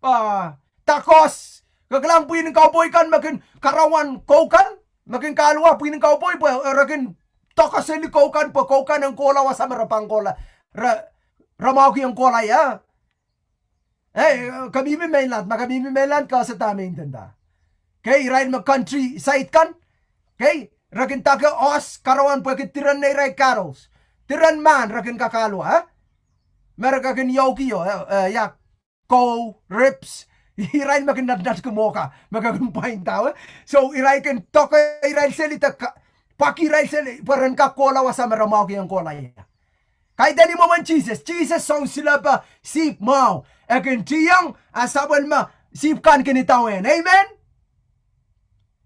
ah, dakohs. Ke kilang pwihn en cowboy kan me kin karawan kou kan, me kin kahluwa pwihn en cowboy pwe, eh, re kin doake seli kou kan pwe kou kan en kohla wasa me re pahn kohla, re, re mwahuki en kohla ie. Eh, ke mihmi mainland, ma ke mihmi mainland ke ese dahme I ndinda. Kei, irail me countryside kan. Kei, re kin doake ohs karawan pwehki diren neirail cattles. Diren mahn re kin kak kahluwa, eh? Me re kin iouki io, eh, eh, ia, kou, ribs. Irail me kin nat, natki mwohka, me ke kin pwainda, eh? So, irail kin doake irail seli de ka, pwaki irail seli, pwe ren kak kohla wasa me re mwahuki en kohla ie. Kaidehn ih mwomwen Sises. Sises soun silepe sihpw mwahu. E kin tiong, a sapwellime me sihpw kan kin idawehn. Amen?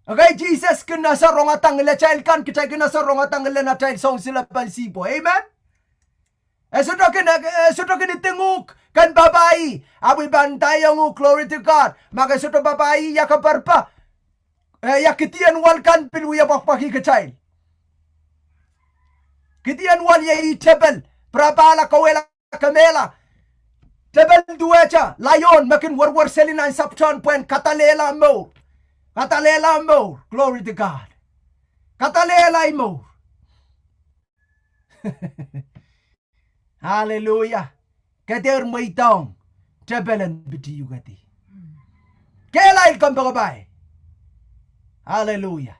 Okay, Sises kin ese rongada ngiletail kan, kitail kin ese rongada ngilen atail soun silepen sihpwo. Amen? E sohte kin, e sohte kin iding uhk, ken papah ih, ahpw I pahn ndaiong uhk, glory to God. Ma ke sohte papah ih, ia ke perpe. Eh, ia Kidion wal kan pil wie pwakpwakih kitail. Kidion wal iei tepel, pirapahla, kawehla, kemehla. Tepel duwehte laion me kin werwer seli nan sapwtehn pwehn kadalehla mour. Kadalehla mour. Glory to God. Kadalehla mour. Hallelujah. Ke dehr mweidohng tepel en pitiukedi. Kehlail kompoakepahi. Hallelujah.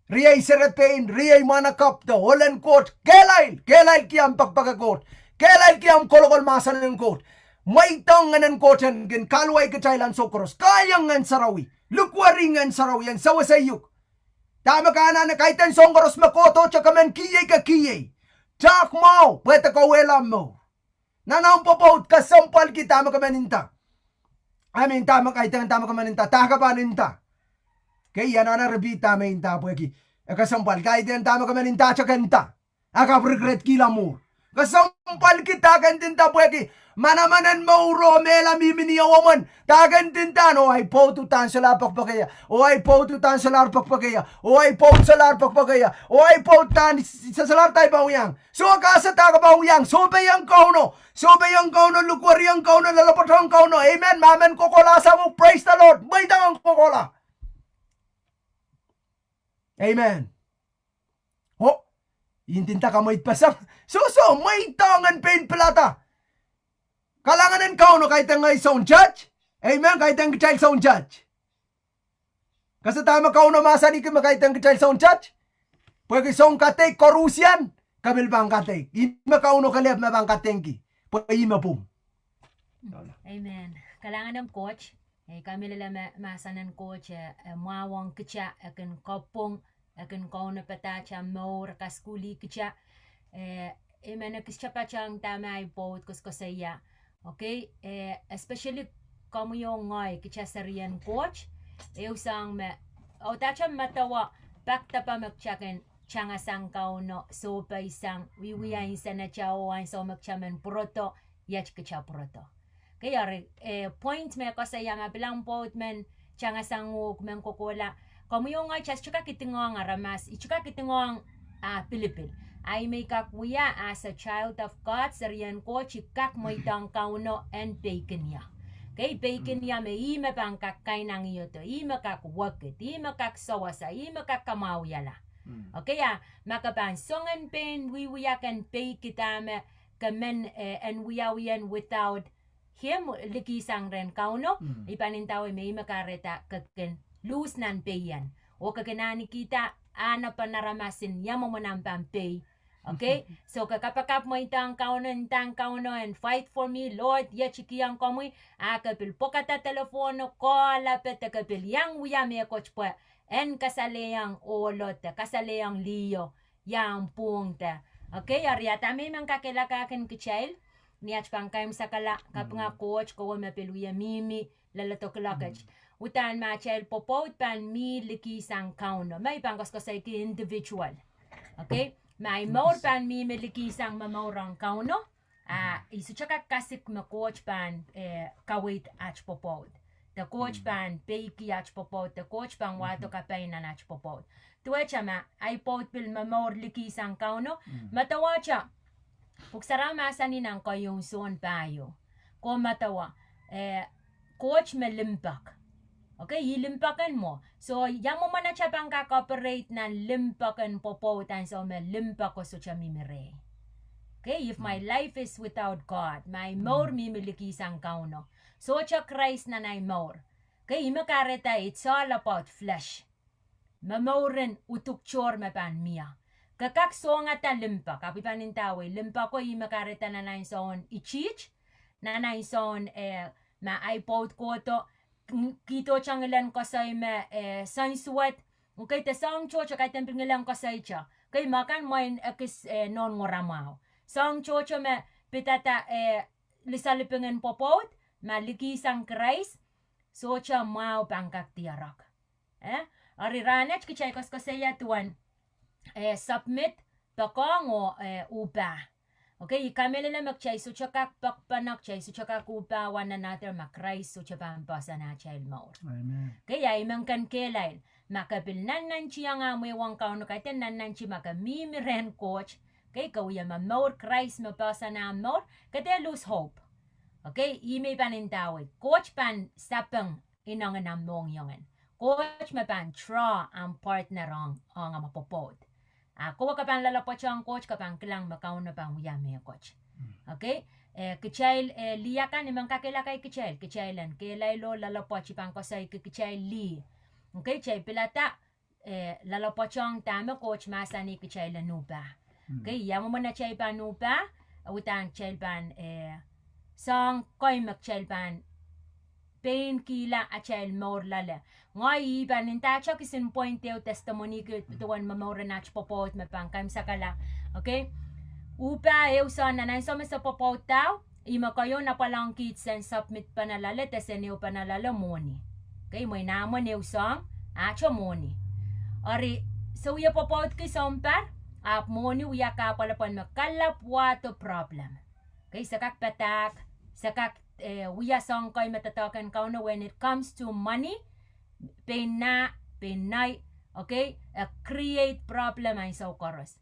Riei serepein, riei mwahnakapw de ohlen Koht, kehlail, kehlailki ahmw pekipek en Koht, kehlailki ahmw kolokol mahsen en Koht. Mweidohng Ngehn en Koht en kin kahluwa kitail ansou koaros. Kaiong Ngehn Sarawi, lukweri Ngehn Sarawi en sewese uk. Dahme ke anahne, kaidehn soahng koaros me kohdohte, ke men kiei, ke kiei. Tahk mwahu, pwe de kawehla mour. Nan ahmw pwopwoud, kesempwalki dahme ke men nda. I mean, dahme kaidehn, dahme ke men nda, dahme ke pahn nda. Ke anahne repeat dahme nda pwehki e kesempwal, kaidehn dahme ke men ndahte ke nda. A ke pil regret kihla mwuhr. Kesempwalki dahme ke nda pwehki manaman en mour oh mehla mihmi ni ehuomwen. Dahme ke nda, oh ahi pwoud uhdahn solahr pekipek ie. Oh ahi pwoud uhdahn solahr pekipek ie. Oh ahi pwoud solahr pekipek ie. Oh ahi pwoud uhdahn s-, s-, solahr daipa wiahiong. Soh, ke ese dahme ke pahn wiahiong. Sohpeiong Kauno. Sohpeiong Kauno, lukweriong Kauno, loalopwoatohng Kauno. Amen. Ma men kohkohlahsang uhk, praise the Lord. Mweidohng kohkohla. Amen. Oh, I ndinda ke mweidpeseng. Soh, soh, mweidohng en pein pilada. Kalahngan en Kauno, kaidehn ngehi soun church. Amen, kaidehn kitail soun church. Ke ese dahme Kauno mahsanihki me kaidehn kitail soun church? Pwehki soun kadeik koarusie, ke pil pahn kadeik. Ihme Kauno kelehpw me pahn kadeik ki. Pwe ihme pwung. Amen. Kalahngan en Koht. Eh, I kamehlele me mahsen en Koht, eh, eh, mwahuong kitail, e kin kapwung, e kin kaunopada atail mour, kasukuhlih kitail. Eh, I men ekis patehng dahme ahi pwoud koasoakoasoia. Okay, eh, especially komwi oh ngehi, kitail serien Koht, ehu soahng me, oh, dahme medewe, pak depe me kitail kin tangasang Kauno, sohpeisang, wiewia nsenatail oh ansou me kitail men pwurodo, iet kitail pwurodo. Okay, eri, eh, point me koasoia me pil ahmw pwoud men tangasang uhk, men kohkohla. Komwi oh ngehi, kitail sohte kak idingohng aramas, I sohte kak idingohng, ah, pilipil. Ahi me I kak wia as a child of God, serien Koht, I kak mweidohng Kauno en peikin ie. Okay, peikin ie me ih me pahn kak kainangihdo, ih me kak wekid, ih me kak sewese, ih me kak kamwahwihala. Okay, a, ma ke pahn soangen pein wiewia ken peiki dahme ke men, eh, en wiawi en without him, likihsang rehn Kauno, I pahn ndawei me ih me kahrehda ke kin lose nan peien. Oh ke kin ahnekihda ahnepen aramas en ia mwomwen ahmw pahn pei. Okay? So ke kapakap mweidohng Kauno, ndahng Kauno en fight for me, Lord, iet I kihong komwi, a ke pil pwokada telephone, call, a pil de ke pil iang wia mehkot pwe en kasalehiong ohlo de kasalehiong liho ia ahmw pwung de. Okay, eri a dahme I men kakehlakahkin kitail, ni at pahn kaimwisekala, kapinga Koht, kowe me pil wie mihmi, leledo kiloaket. Uhdahn ma atail pwopwoud pahn mih likihsang Kauno. Ma I pahn koasokoasoiki individual. Okay? Ma ahi mour pahn mihmi likihsang momour ong Kauno. A, I sohte kak kasik me Koht pahn, eh, kaweid at pwopwoud. De Koht pahn peiki at pwopwoud. De Koht pahn wahdo kapai nan at pwopwoud. Duwehte ma ahi pwoud pil momour likihsang Kauno. Medewe te, Pwuhk Sarawi mahsanih nan keieun Sohn pahieu. Ko medewe, eh, Koht me limpoak. Okay, ih limpoak en mwo. So, ia mwomwen atail pahn kak operate nan limpoak en pwopwoud ansou me limpoako sohte mihmi rehi. Okay, if my life is without God, ma ahi mour mihmi likihsang Kauno, sohte Krais nan ahi mour. Okay, ih me kahrehda it's all about flesh. Momouren uduk tohr me pahn mie. Ke kak songada limpoak, ahpw I pahn ndawei, limpoako ih me kahrehda nan ahnsoun itiht, nan ahnsoun, eh, ma ahi pwoud kohdo, kihdohte ngilen koasoi me, eh, soansuwed, okay, de soahng tohto kaidehn pil ngilen koasoite. Okay, ma kan mwein ekis, eh, nohn ngoramwahu. Soahng tohto me pidada, eh, lisalipingen pwopwoud, ma likihsang Krais, sohte mwahu pahn kak diarek. Eh? Eri rahnwet kitail koasokoasoia duwen, eh, submit, poakohng oh, eh, uhpah. Okay, I kamehlele me kitail sohte kak pokpono, kitail sohte kak uhpah one another ma Krais sohte pahn poahsoan atail mour. Okay, a I men ken kehlail, ma ke pil nannantihong ahmw ehuong Kauno, kaidehn nannanti ma ke mihmi rehn Koht, okay, ke wia momour Krais me poahsoan ahmw mour, ke dehr lose hope. Okay, ih me I pahn ndawei, Koht pahn sapeng inengen ahmw mohngiong en. Koht me pahn draw ahmw partner ong, ong ahmw pwopwoud. A kowe ke pahn loalopwoatohng Koht, ke pahn kilang me Kauno pahn wia mehkot. Okay, eh, kitail, eh, lih akan I men kakehlaka kitail, kitail en kehlail oh loalopwoat, I pahn koasoiki kitail lih. Okay, kitail pilada, eh, loalopwoatohng dahme Koht mahsanih kitail en uhpah. Okay, ia mwomwen atail pahn uhpah, udahn kitail pahn, eh, soahng kei me kitail pahn pein kihla atail mour loale. Ngehi I pahn ndahte kisin point ehu testimony ki duwen momouren at pwopwoud me pahn kaimwisekala. Okay, uhpah ehu soahng nan ansou me se pwopwoud dahu, ih me keieun apwal ong kiht sen submit pahn loale, de sen ehu pahn loale mwohni. Okay, mwein ahmw en ehu soahng, ahte mwohni. Eri, se wie pwopwoudki sounpar, ahpw mwohni wia kahpwal pwon me kalapw wahdo problem. Okay, se kak padahk, se kak, eh, wia soahng kei me doadoahk en Kauno when it comes to money, pein nah, pein nei, okay, e create problem ansou koaros.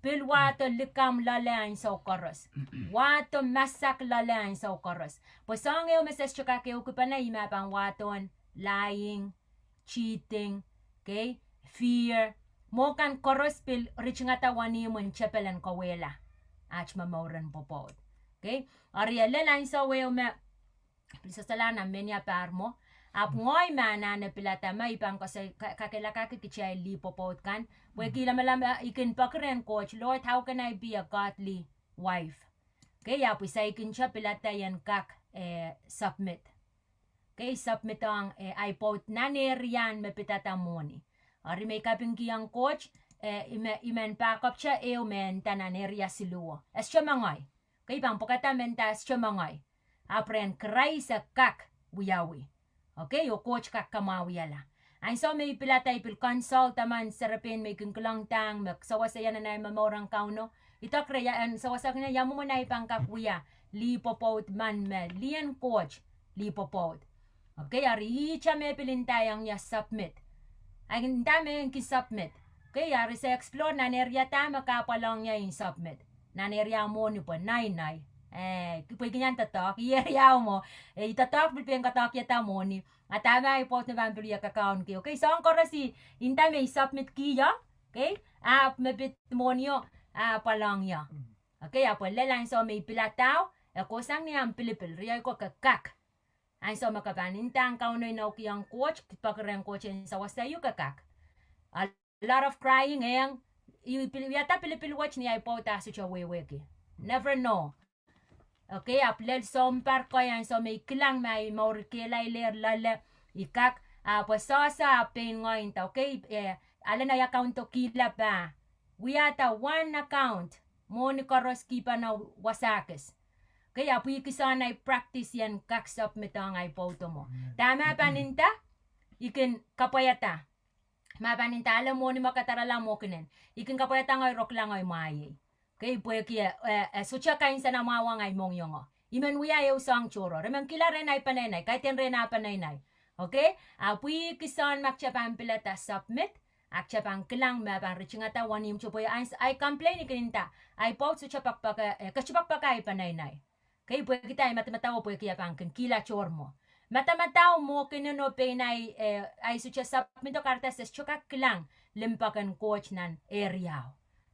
Pil wahdo likamw loale ansou koaros. Wahdo masak loale ansou koaros. Pwe soahng ehu me se sohte kak ehukipene ih me pahn wahdohn lying, cheating, okay, fear. Mwo kan koaros pil ritingada wenihmw en tepel en kawehla at momouren pwopwoud. Okay, eri e lel ansou ehu me pil sosolahr nan menia pahr mwo. Ahpw ngehi me anahne pilada me I pahn koasoi, ka-, kakehlakahki kitail lih pwopwoud kan. Pwehki lamalam, eh, I kin peki rehn Koht, Lord, how can I be a godly wife? Okay, ahpw I saikinte pilada I en kak, eh, submit. Okay, submit ong, eh, ahi pwoud nan area en me pidada mwohni. Eri me I kapingkihong Koht, eh, I me, I men pahkapwte ehu me nda nan area siluho. E sohte me ngehi. Okay, I pahn pwekada me nda e sohte me ngehi. Ahpw rehn Krais e kak wiawi. Okay, oh Koht kak kamwahwihala. Ansou me I pilada I pil consult emen serepein me I kin kilang dahng me sewese nan ahi momour ong Kauno. I dok reh ia en sewese kine ia mwomwen ahi pahn kak wia lih pwopwoud men me lih en Koht lih pwopwoud. Okay, eri ihte me pil ndaiong ie submit. Ahi nda me I kin submit. Okay, eri se explore nan area da me kahpwal ong ie in submit. Nan area mwohni pwe nei, nei. Eh, pwe I kin iang doadoahk, ih area mwo. Eh, I doadoahk pil pein katoahkiada mwohni. A dahme ahi pwoud me pahn pil ie kakaun ki. Okay, soahng koaros I nda me I submit kihong. Okay, ahpw me pid mwohnio, ahpw pwal ong ie. Okay, ahpw e lel ansou me I pilada, e kohsang ni ahmw pilipil, riei ko ke kak. Ansou me ke pahn ndahng Kauno inoukihong Koht, peki rehn Koht en sewese ie ke kak. A lot of crying, eng, I pil-, wiahda pilipil wet ni ahi pwoud a sohte wehwehki. Never know. Okay, ahpw lel sounpar kei ansou me I kilang me ahi mour kehlailehr loale, I kak, ahpw e sehse ahpw pein ngehi nda, okay, eh, alen ahi account o kihla pah. Wiahda one account, mwohni koaros kihpene wasa kis. Okay, ahpw I kisohn ahi practice I en kak submit ong ahi pwoudo mwo. Dahme pahn nda, I kin kapwaiada. Ma pahn nda ale mwohni me kadarala mwo kinen, I kin kapwaiada ngehi rokla ngehi mwaiei. Okay, pwehki e, e, e sohte kainsenamwahu ong ahi mohngiong o. I men wia ehu soahng tohrohr. I men kihla rehn ahi peneinei, kaidehn rehn ah peneinei. Okay, ahpw I kisohn ma kitail pahn pilada submit, a kitail pahn kilang me pahn ritingada wenihmwto pwe ahi, ahi complain I kin nda, ahi pwoud sohte poakpoake, eh, ketipoakpoake ahi peneinei. Okay, pwehki dah ahi madamadau o pwehki e pahn kin kihla tohr mwo. Madamadau mwo kinen o pein ahi, eh, ahi sohte submit o kahrehda se sohte kak kilang limpoak en Koht nan area o.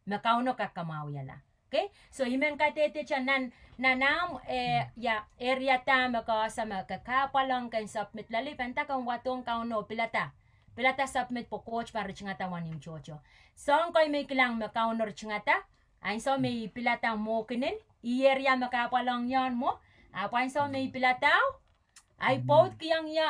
Me Kauno kak kamwahwihala. Okay, so I men kadehdehte nan, nan ahmw, eh, ia, area da me ke ese me ke kahpwal ong ken submit loale, I pahn nda ke wadohng Kauno pilada. Pilada submit pwe Koht pahn ritingada wenihmw tohto. Soahng kei me I kilang me Kauno ritingada, ansou me I pilada mwo kinen, ih area me kahpwal ong ie mwo, ahpw ansou me I pilada o, ahi pwoud kihong ie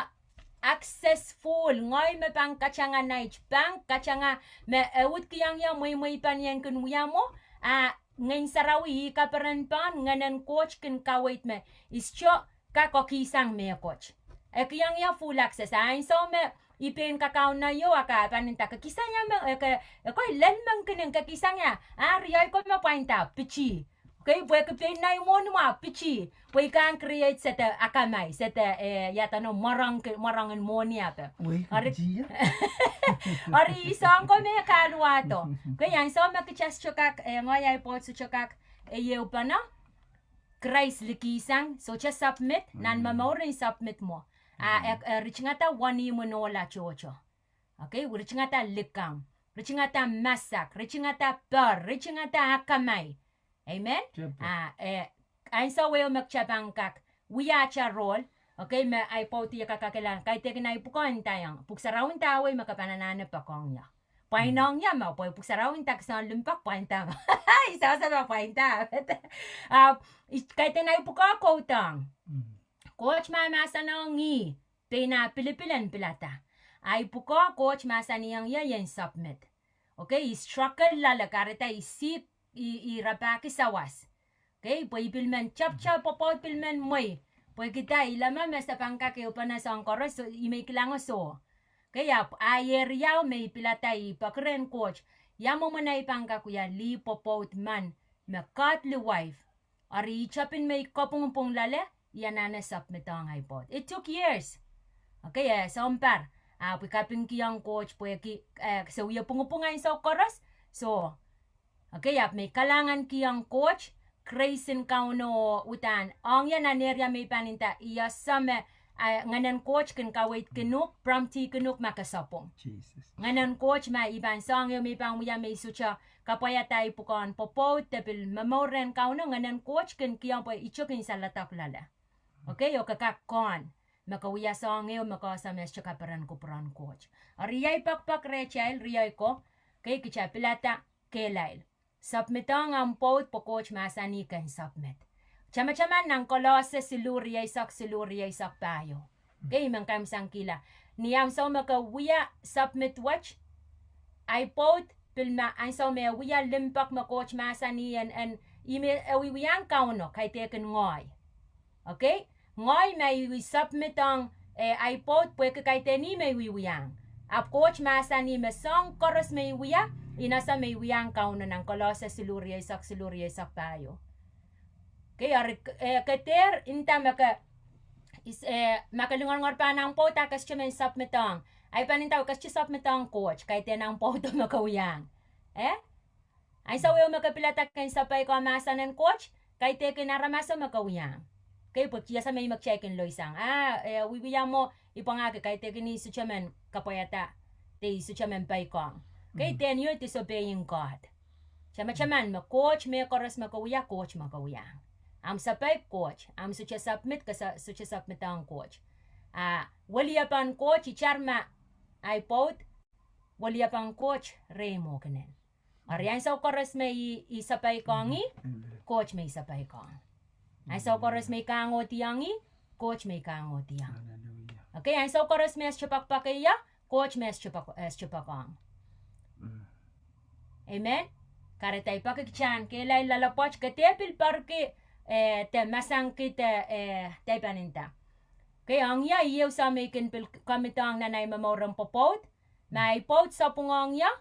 access full, ngehi me pahn katanga nait bank, katanga me ehud kihong ie mweimwei pahn ien kin wia mwo, a Ngehn Sarawi ih kaperen pahn, Ngehn en Koht kin kaweid me I sohte kak kihsang mehkot. E kihong ie full access, a ansou me I pein kakaun ie o a ke pahn nda ke kihsang ie me, e ke, e koi lel men kinen ke kihsang ie, a riei ko me pwain da, piti. Okei, pwehki pein nai mwohni mwahu piti, pwe I kan create sehte akamai, sehte, eh, ia edeno, mwarong, mwarong en mwohni ape. Eri, eri soang ko me kahluwahdo. Okei, ansou me kitail sohte kak, eh, ngehi ahi pwoud sohte kak, eh, ieu pahn Krais likihsang, sohte submit, nan momour en submit mwo. A, eh, eh, ritingada wenihmw en ohla tohto. Okei, ritingada likamw, ritingada masak, ritingada poar, ritingada akamai. Amen? A, eh, ansou ehu me kitail pahn kak wia atail role, okei, me ahi pwoud ie kak kakehlahng, kaidehkin ahi pwukoa ndaiong, pwuhk sarawi ndawei me ke pahn anahne poakohng ie. Pwain ong ie me, pwe pwuhk sarawi nda kisehn limpoak pwain dahme. I sehse me pwain dahme. A, kaidehkin ahi pwukoa kohdohng. Koht me mahsanihong ih, pein ah pilipil en pilada. Ahi pwukoa Koht mahsanihong ie en submit. Okei, I struggle loale, kahrehda I sihk, I, I rapahki sawas. Okei, pwe I pil men tepte, pwopwoud pil men mwehi. Pwehki dah? I leme me se pahn kak ehupene soahng koaros, I me I kilango soh. Okei, ahpw ahi area me I pilada I peki rehn Koht, ia mwomwen ahi pahn kak wia lih pwopwoud men, me godly wife. Eri I tepin me I kapwungpwung loale, I anahne submit ong ahi pwoud. It took years. Okei, eh, sounpar. Ahpw I kapingkihong Koht pwehki, eh, se wie pwungpwung ansou koaros. So, okei, ahpw me I kalahngankihong Koht, grace en Kauno uhdahn ong ie nan area me I pahn nda, I ese me, eh, Ngehnen Koht kin kaweidkin uhk, promptkin uhk ma ke sapwung. Ngehnen Koht ma I pahn soahng ehu me I pahn wia me I sohte kapwaiada ahi pwukoahn pwopwoud de pil momour rehn Kauno, Ngehnen Koht kin kihong pwe I tohto kin saledek loale. Okei, oh ke kak kohn, me ke wia soahng ehu me ke ese me e sohte kaperen kupwuren Koht. Eri ia I pekipek rehtail, riei ko, okei, kitail pilada kehlail. Submit ong omw pwoud pwe Koht mahsanih ke en submit. Tamataman nan Kolose siluh rieisek, siluh rieisek pahieu. Okei, I men kaimwisekihla. Ni ansou me ke wia submit wet, ahi pwoud pil ma ansou me e wia limpoak me Koht mahsanih en, en, ih me e wiwiahn Kauno, kaidehkin ngehi. Okei? Ngehi ma I submit ong, eh, ahi pwoud pwehki kaidehn ih me I wiwiahn. Ahpw Koht mahsanih me soahng koaros me I wia, I ese me I wiahn Kauno, nan Kolose siluh rieisek, siluh rieisek pahieu. Okei, eri, eh, ke dehr nda me ke, is, eh, ma ke lingeringer pahn omw pwoud a ke sohte men submit ong, ahi pahn nda ke sohte submit ong Koht, kaidehn omw pwoudo me ke wiahn. Eh? Ansou ehu me ke pilada ken sapeik ong mahsen en Koht, kaidehkin aramaso me ke wiahn. Okei, pwe I ese me I me kitail kin loisang. Ah, eh, wiewia mwo, I pwangahki kaidehkin I sohte men kapwaiada, de I sohte men peikiong. Okei, then you're disobeying God. Tamataman me Koht, mehkoaros me ke wia, Koht me ke wiahn. Omw sapeik Koht, omw sohte submit, ke sohte submit ong Koht. Ah, weliepen Koht, itar ma ahi pwoud, weliepen Koht rehi mwo kenen. Eri ansou koaros me I, I sapeik ong ih, Koht me I sapeik ong. Ansou koaros me I kahngohdi ong ih, Koht me I kahngohdi ong. Okei, ansou koaros me e sohte poakpoake ie, Koht me e sohte poak, e sohte poak ong. Amen. Kahrehda I peki kitail en kehlail loalopwoat, ke dehr pil poarki, eh, de masangki de, eh, dahme I pahn nda. Okei, ong ie, I ehu soh me I kin pil kommodohng nan ahi momouren pwopwoud. Ma ahi pwoud sapwung ong ie,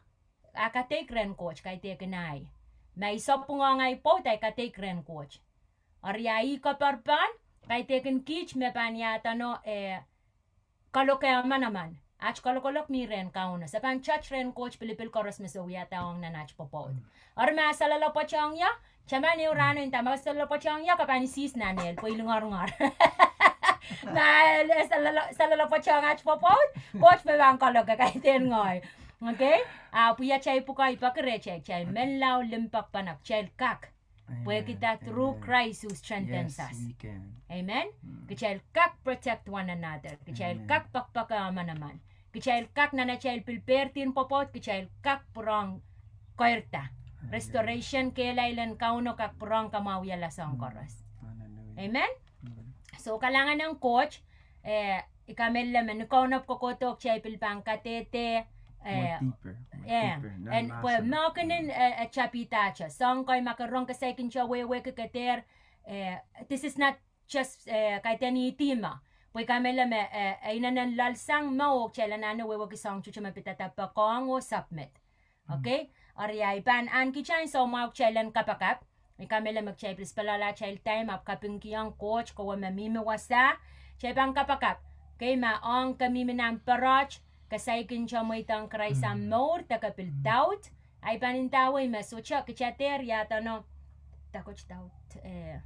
a kadeik rehn Koht, kaidehkin ahi. Ma I sapwung ong ahi pwoud, ahi kadeik rehn Koht. Eri ahi koapworopwor, kaidehkin kiht me pahn iadeno, eh, kaloke manaman. At kalokolok mi rehn Kauno. Se pahn touch rehn Koht pilipil koaros me se wiahda ong nan at pwopwoud. Eri ma e saloalopwoat ong ie, taman ehu rahno nda ma e saloalopwoat ong ie, ke pahn isis nan ehl, pwe I lingeringer. Ma e saloalopwoat ong at pwopwoud, Koht me pahn kaloke, kaidehn ngehi. Okei? Ahpw iet ahi pwukoa I peki rehtail, kitail menlau limpoak pahn kitail kak. Pwehki through Christ who strengthens us. Amen. Kitail kak protect one another. Kitail kak poakpoake manaman. Kitail kak nan atail pil peirdin pwopwoud, kitail kak pwurehng keirda. Restoration, kehlail en Kauno kak pwurehng kamwahwihala soahng koaros. Amen. So kalahngan en Koht, eh, I kamehlele me ni Kauno pil kohkohdo kitail pil pahn kadehde, eh, en pwe mahkinin, eh, tapidahte soahng kei ma ke rong, ke saikinte wehwehki, ke dehr, eh, this is not just, eh, kaidehn idihme. Pwe I kamehlele me, eh, e inenen loalsang mwo oh kitail anahne wehwehki soahng tohto me pidada poakohng oh submit. Okei? Eri ahi pahn ahneki kitail soumwahu kitail en kapakap. I kamehlele me kitail pil spend loale atail time ahpw kapingkihong Koht kowe me mihmi wasa. Kitail pahn kapakap. Kei ma ong ke mihmi nan poaroht, ke saikinte mweidohng Krais ahmw mour de ke pil doubt. Ahi pahn ndawei me sohte kitail dehr ia deno, dako doubt, eh,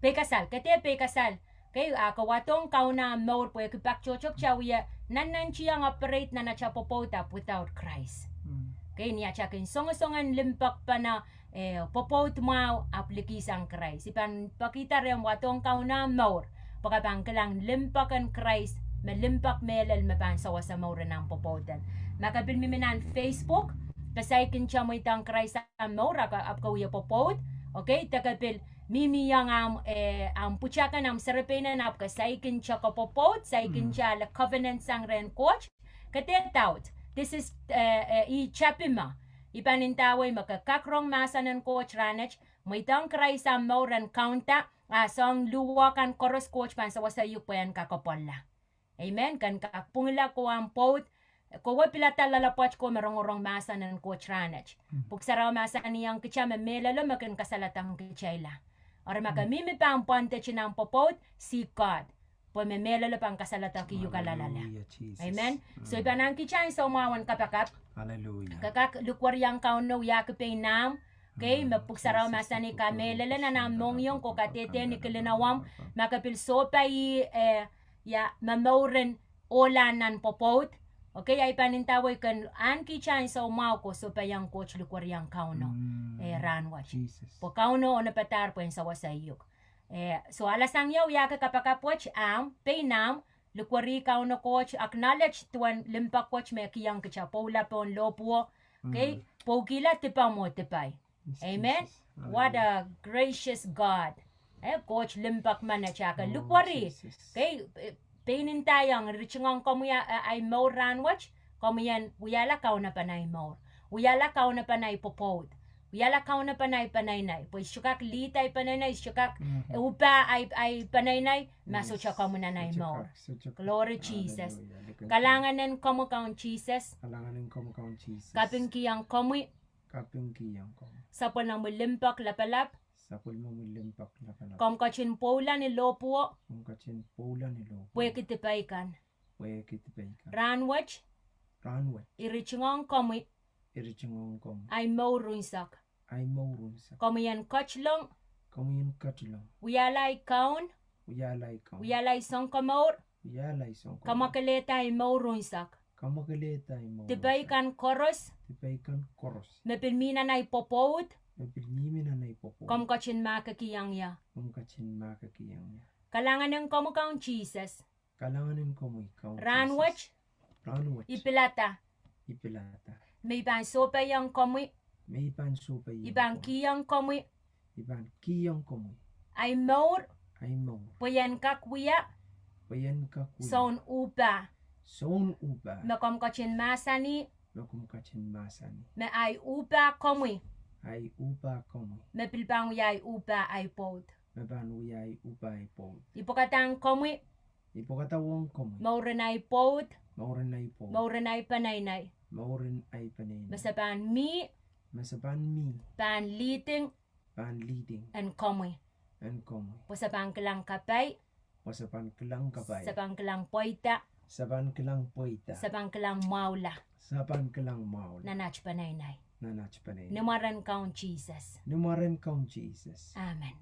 peikasal, ke dehr peikasal. Kei, a ke wadohng Kauno ahmw mour pwehki pak tohto kitail wie nannantihong operate nan atail pwopwoud ahpw without Krais. Kei, ni atail kin songosong en limpoakpene, eh, pwopwoud mwahu ahpw likihsang Krais. I pahn pekihda rehmw wadohng Kauno ahmw mour pwe ke pahn kilang limpoak en Krais, me limpoak mehlel me pahn sewese mour en ahmw pwopwoud. Ma ke pil mihmi nan Facebook, ke saikinte mweidohng Krais ahmw mour, a ke, ahpw ke wie pwopwoud. Okay, de ke pil mihmihong ahmw, eh, ahmw pwutak en ahmw serepein en ahpw ke saikinte ke pwopwoud, saikinte ale covenant sang rehn Koht. Ke dehr doubt. This is, eh, eh, I tapihme. I pahn ndawei me ke kak rong mahsen en Koht rahnwet, mweidohng Krais ahmw mour en kaunda, a soahng luhwo kan koaros Koht pahn sewese uk pwe en kakapwalla. Amen. Ken kak pwungla kowe ahmw pwoud, kowe pilada loalopwoat kowe me rongorong mahsen en Koht rahnwet. Pwuhk Sarawi mahsanihong kitail me mehlelo me kin kasaledekitailla. Eri ma ke mihmi pahn pwandeti nan pwopwoud, seek God. Pwe me mehlelo pahn kasaledek uk loalloale. Amen. So I pahn ahneki kitail soumwahu en kapakap. Ke kak likweriong Kauno wiahki pein ahmw. Kei, me Pwuhk Sarawi mahsanih kamehlele nan ahmw mohngiong, ke kadehde ni kilin ewomw, ma ke pil sohpai, eh, ia, me mouren ohlahn nan pwopwoud. Okay, ahi pahn ndawei ken ahneki kitail soumwahu ke sohpeiong Koht, likweriong Kauno, eh, rahnwet. Pwe Kauno onopadahr pwehn sewese uk. Eh, so alasang ie wiahki kapakap wet ahmw, pein ahmw, likweri Kauno Koht, acknowledge duwen limpoak wet me kihong kitail pwoula pohn lohpwuo. Okay, pwoukihla dipe mwo dipai. Amen. What a gracious God. Eh, Koht limpoak menet, a ke likweri. Kei, eh, pein ndaiong, ritingohng komwi a, a, ahi mour rahnwet, komwi en wiahla kaunopen ahi mour. Wiahla kaunopen ahi pwopwoud. Wiahla kaunopen ahi peneinei. Pwe I sohte kak lead ahi peneinei, I sohte kak, eh, uhpah ahi, ahi peneinei, ma sohte komwi nan ahi mour. Glory Jesus. Kalahngan en komwi Kaun Jesus. Kapingkihong komwi. Sapwellimomwi limpoak lapalap. Komw ketin pwoula ni lohpwuo. Pwehki dipei kan. Rahnwet. I ritingohng komwi. Ahi mour unsek. Komwi en ketilong. Wiahla ahi kaun. Wiahla ahi sounkomour. Kamwakelehda ahi mour unsek. Dipei kan koaros. Me pil mi nan ahi pwopwoud. Komw ketin mahkikihong ie. Kalahngan en komwi Kaun Jesus. Rahnwet. I pilada. Me I pahn sohpeiong komwi. I pahn kihong komwi. Ahi mour. Pwe en kak wia. Soun uhpah. Me komw ketin mahsanih. Me ahi uhpah komwi. Me pil pahn wia ahi uhpah ahi pwoud. I pwekadahng komwi. Mouren ahi pwoud. Mouren ahi peneinei. Me se pahn mih. Pahn leading. En komwi. Pwe se pahn kilang kapai. Se pahn kilang pweida. Se pahn kilang mwahula. Nan at peneinei. Ni mwaren Kaun Jesus. Amen.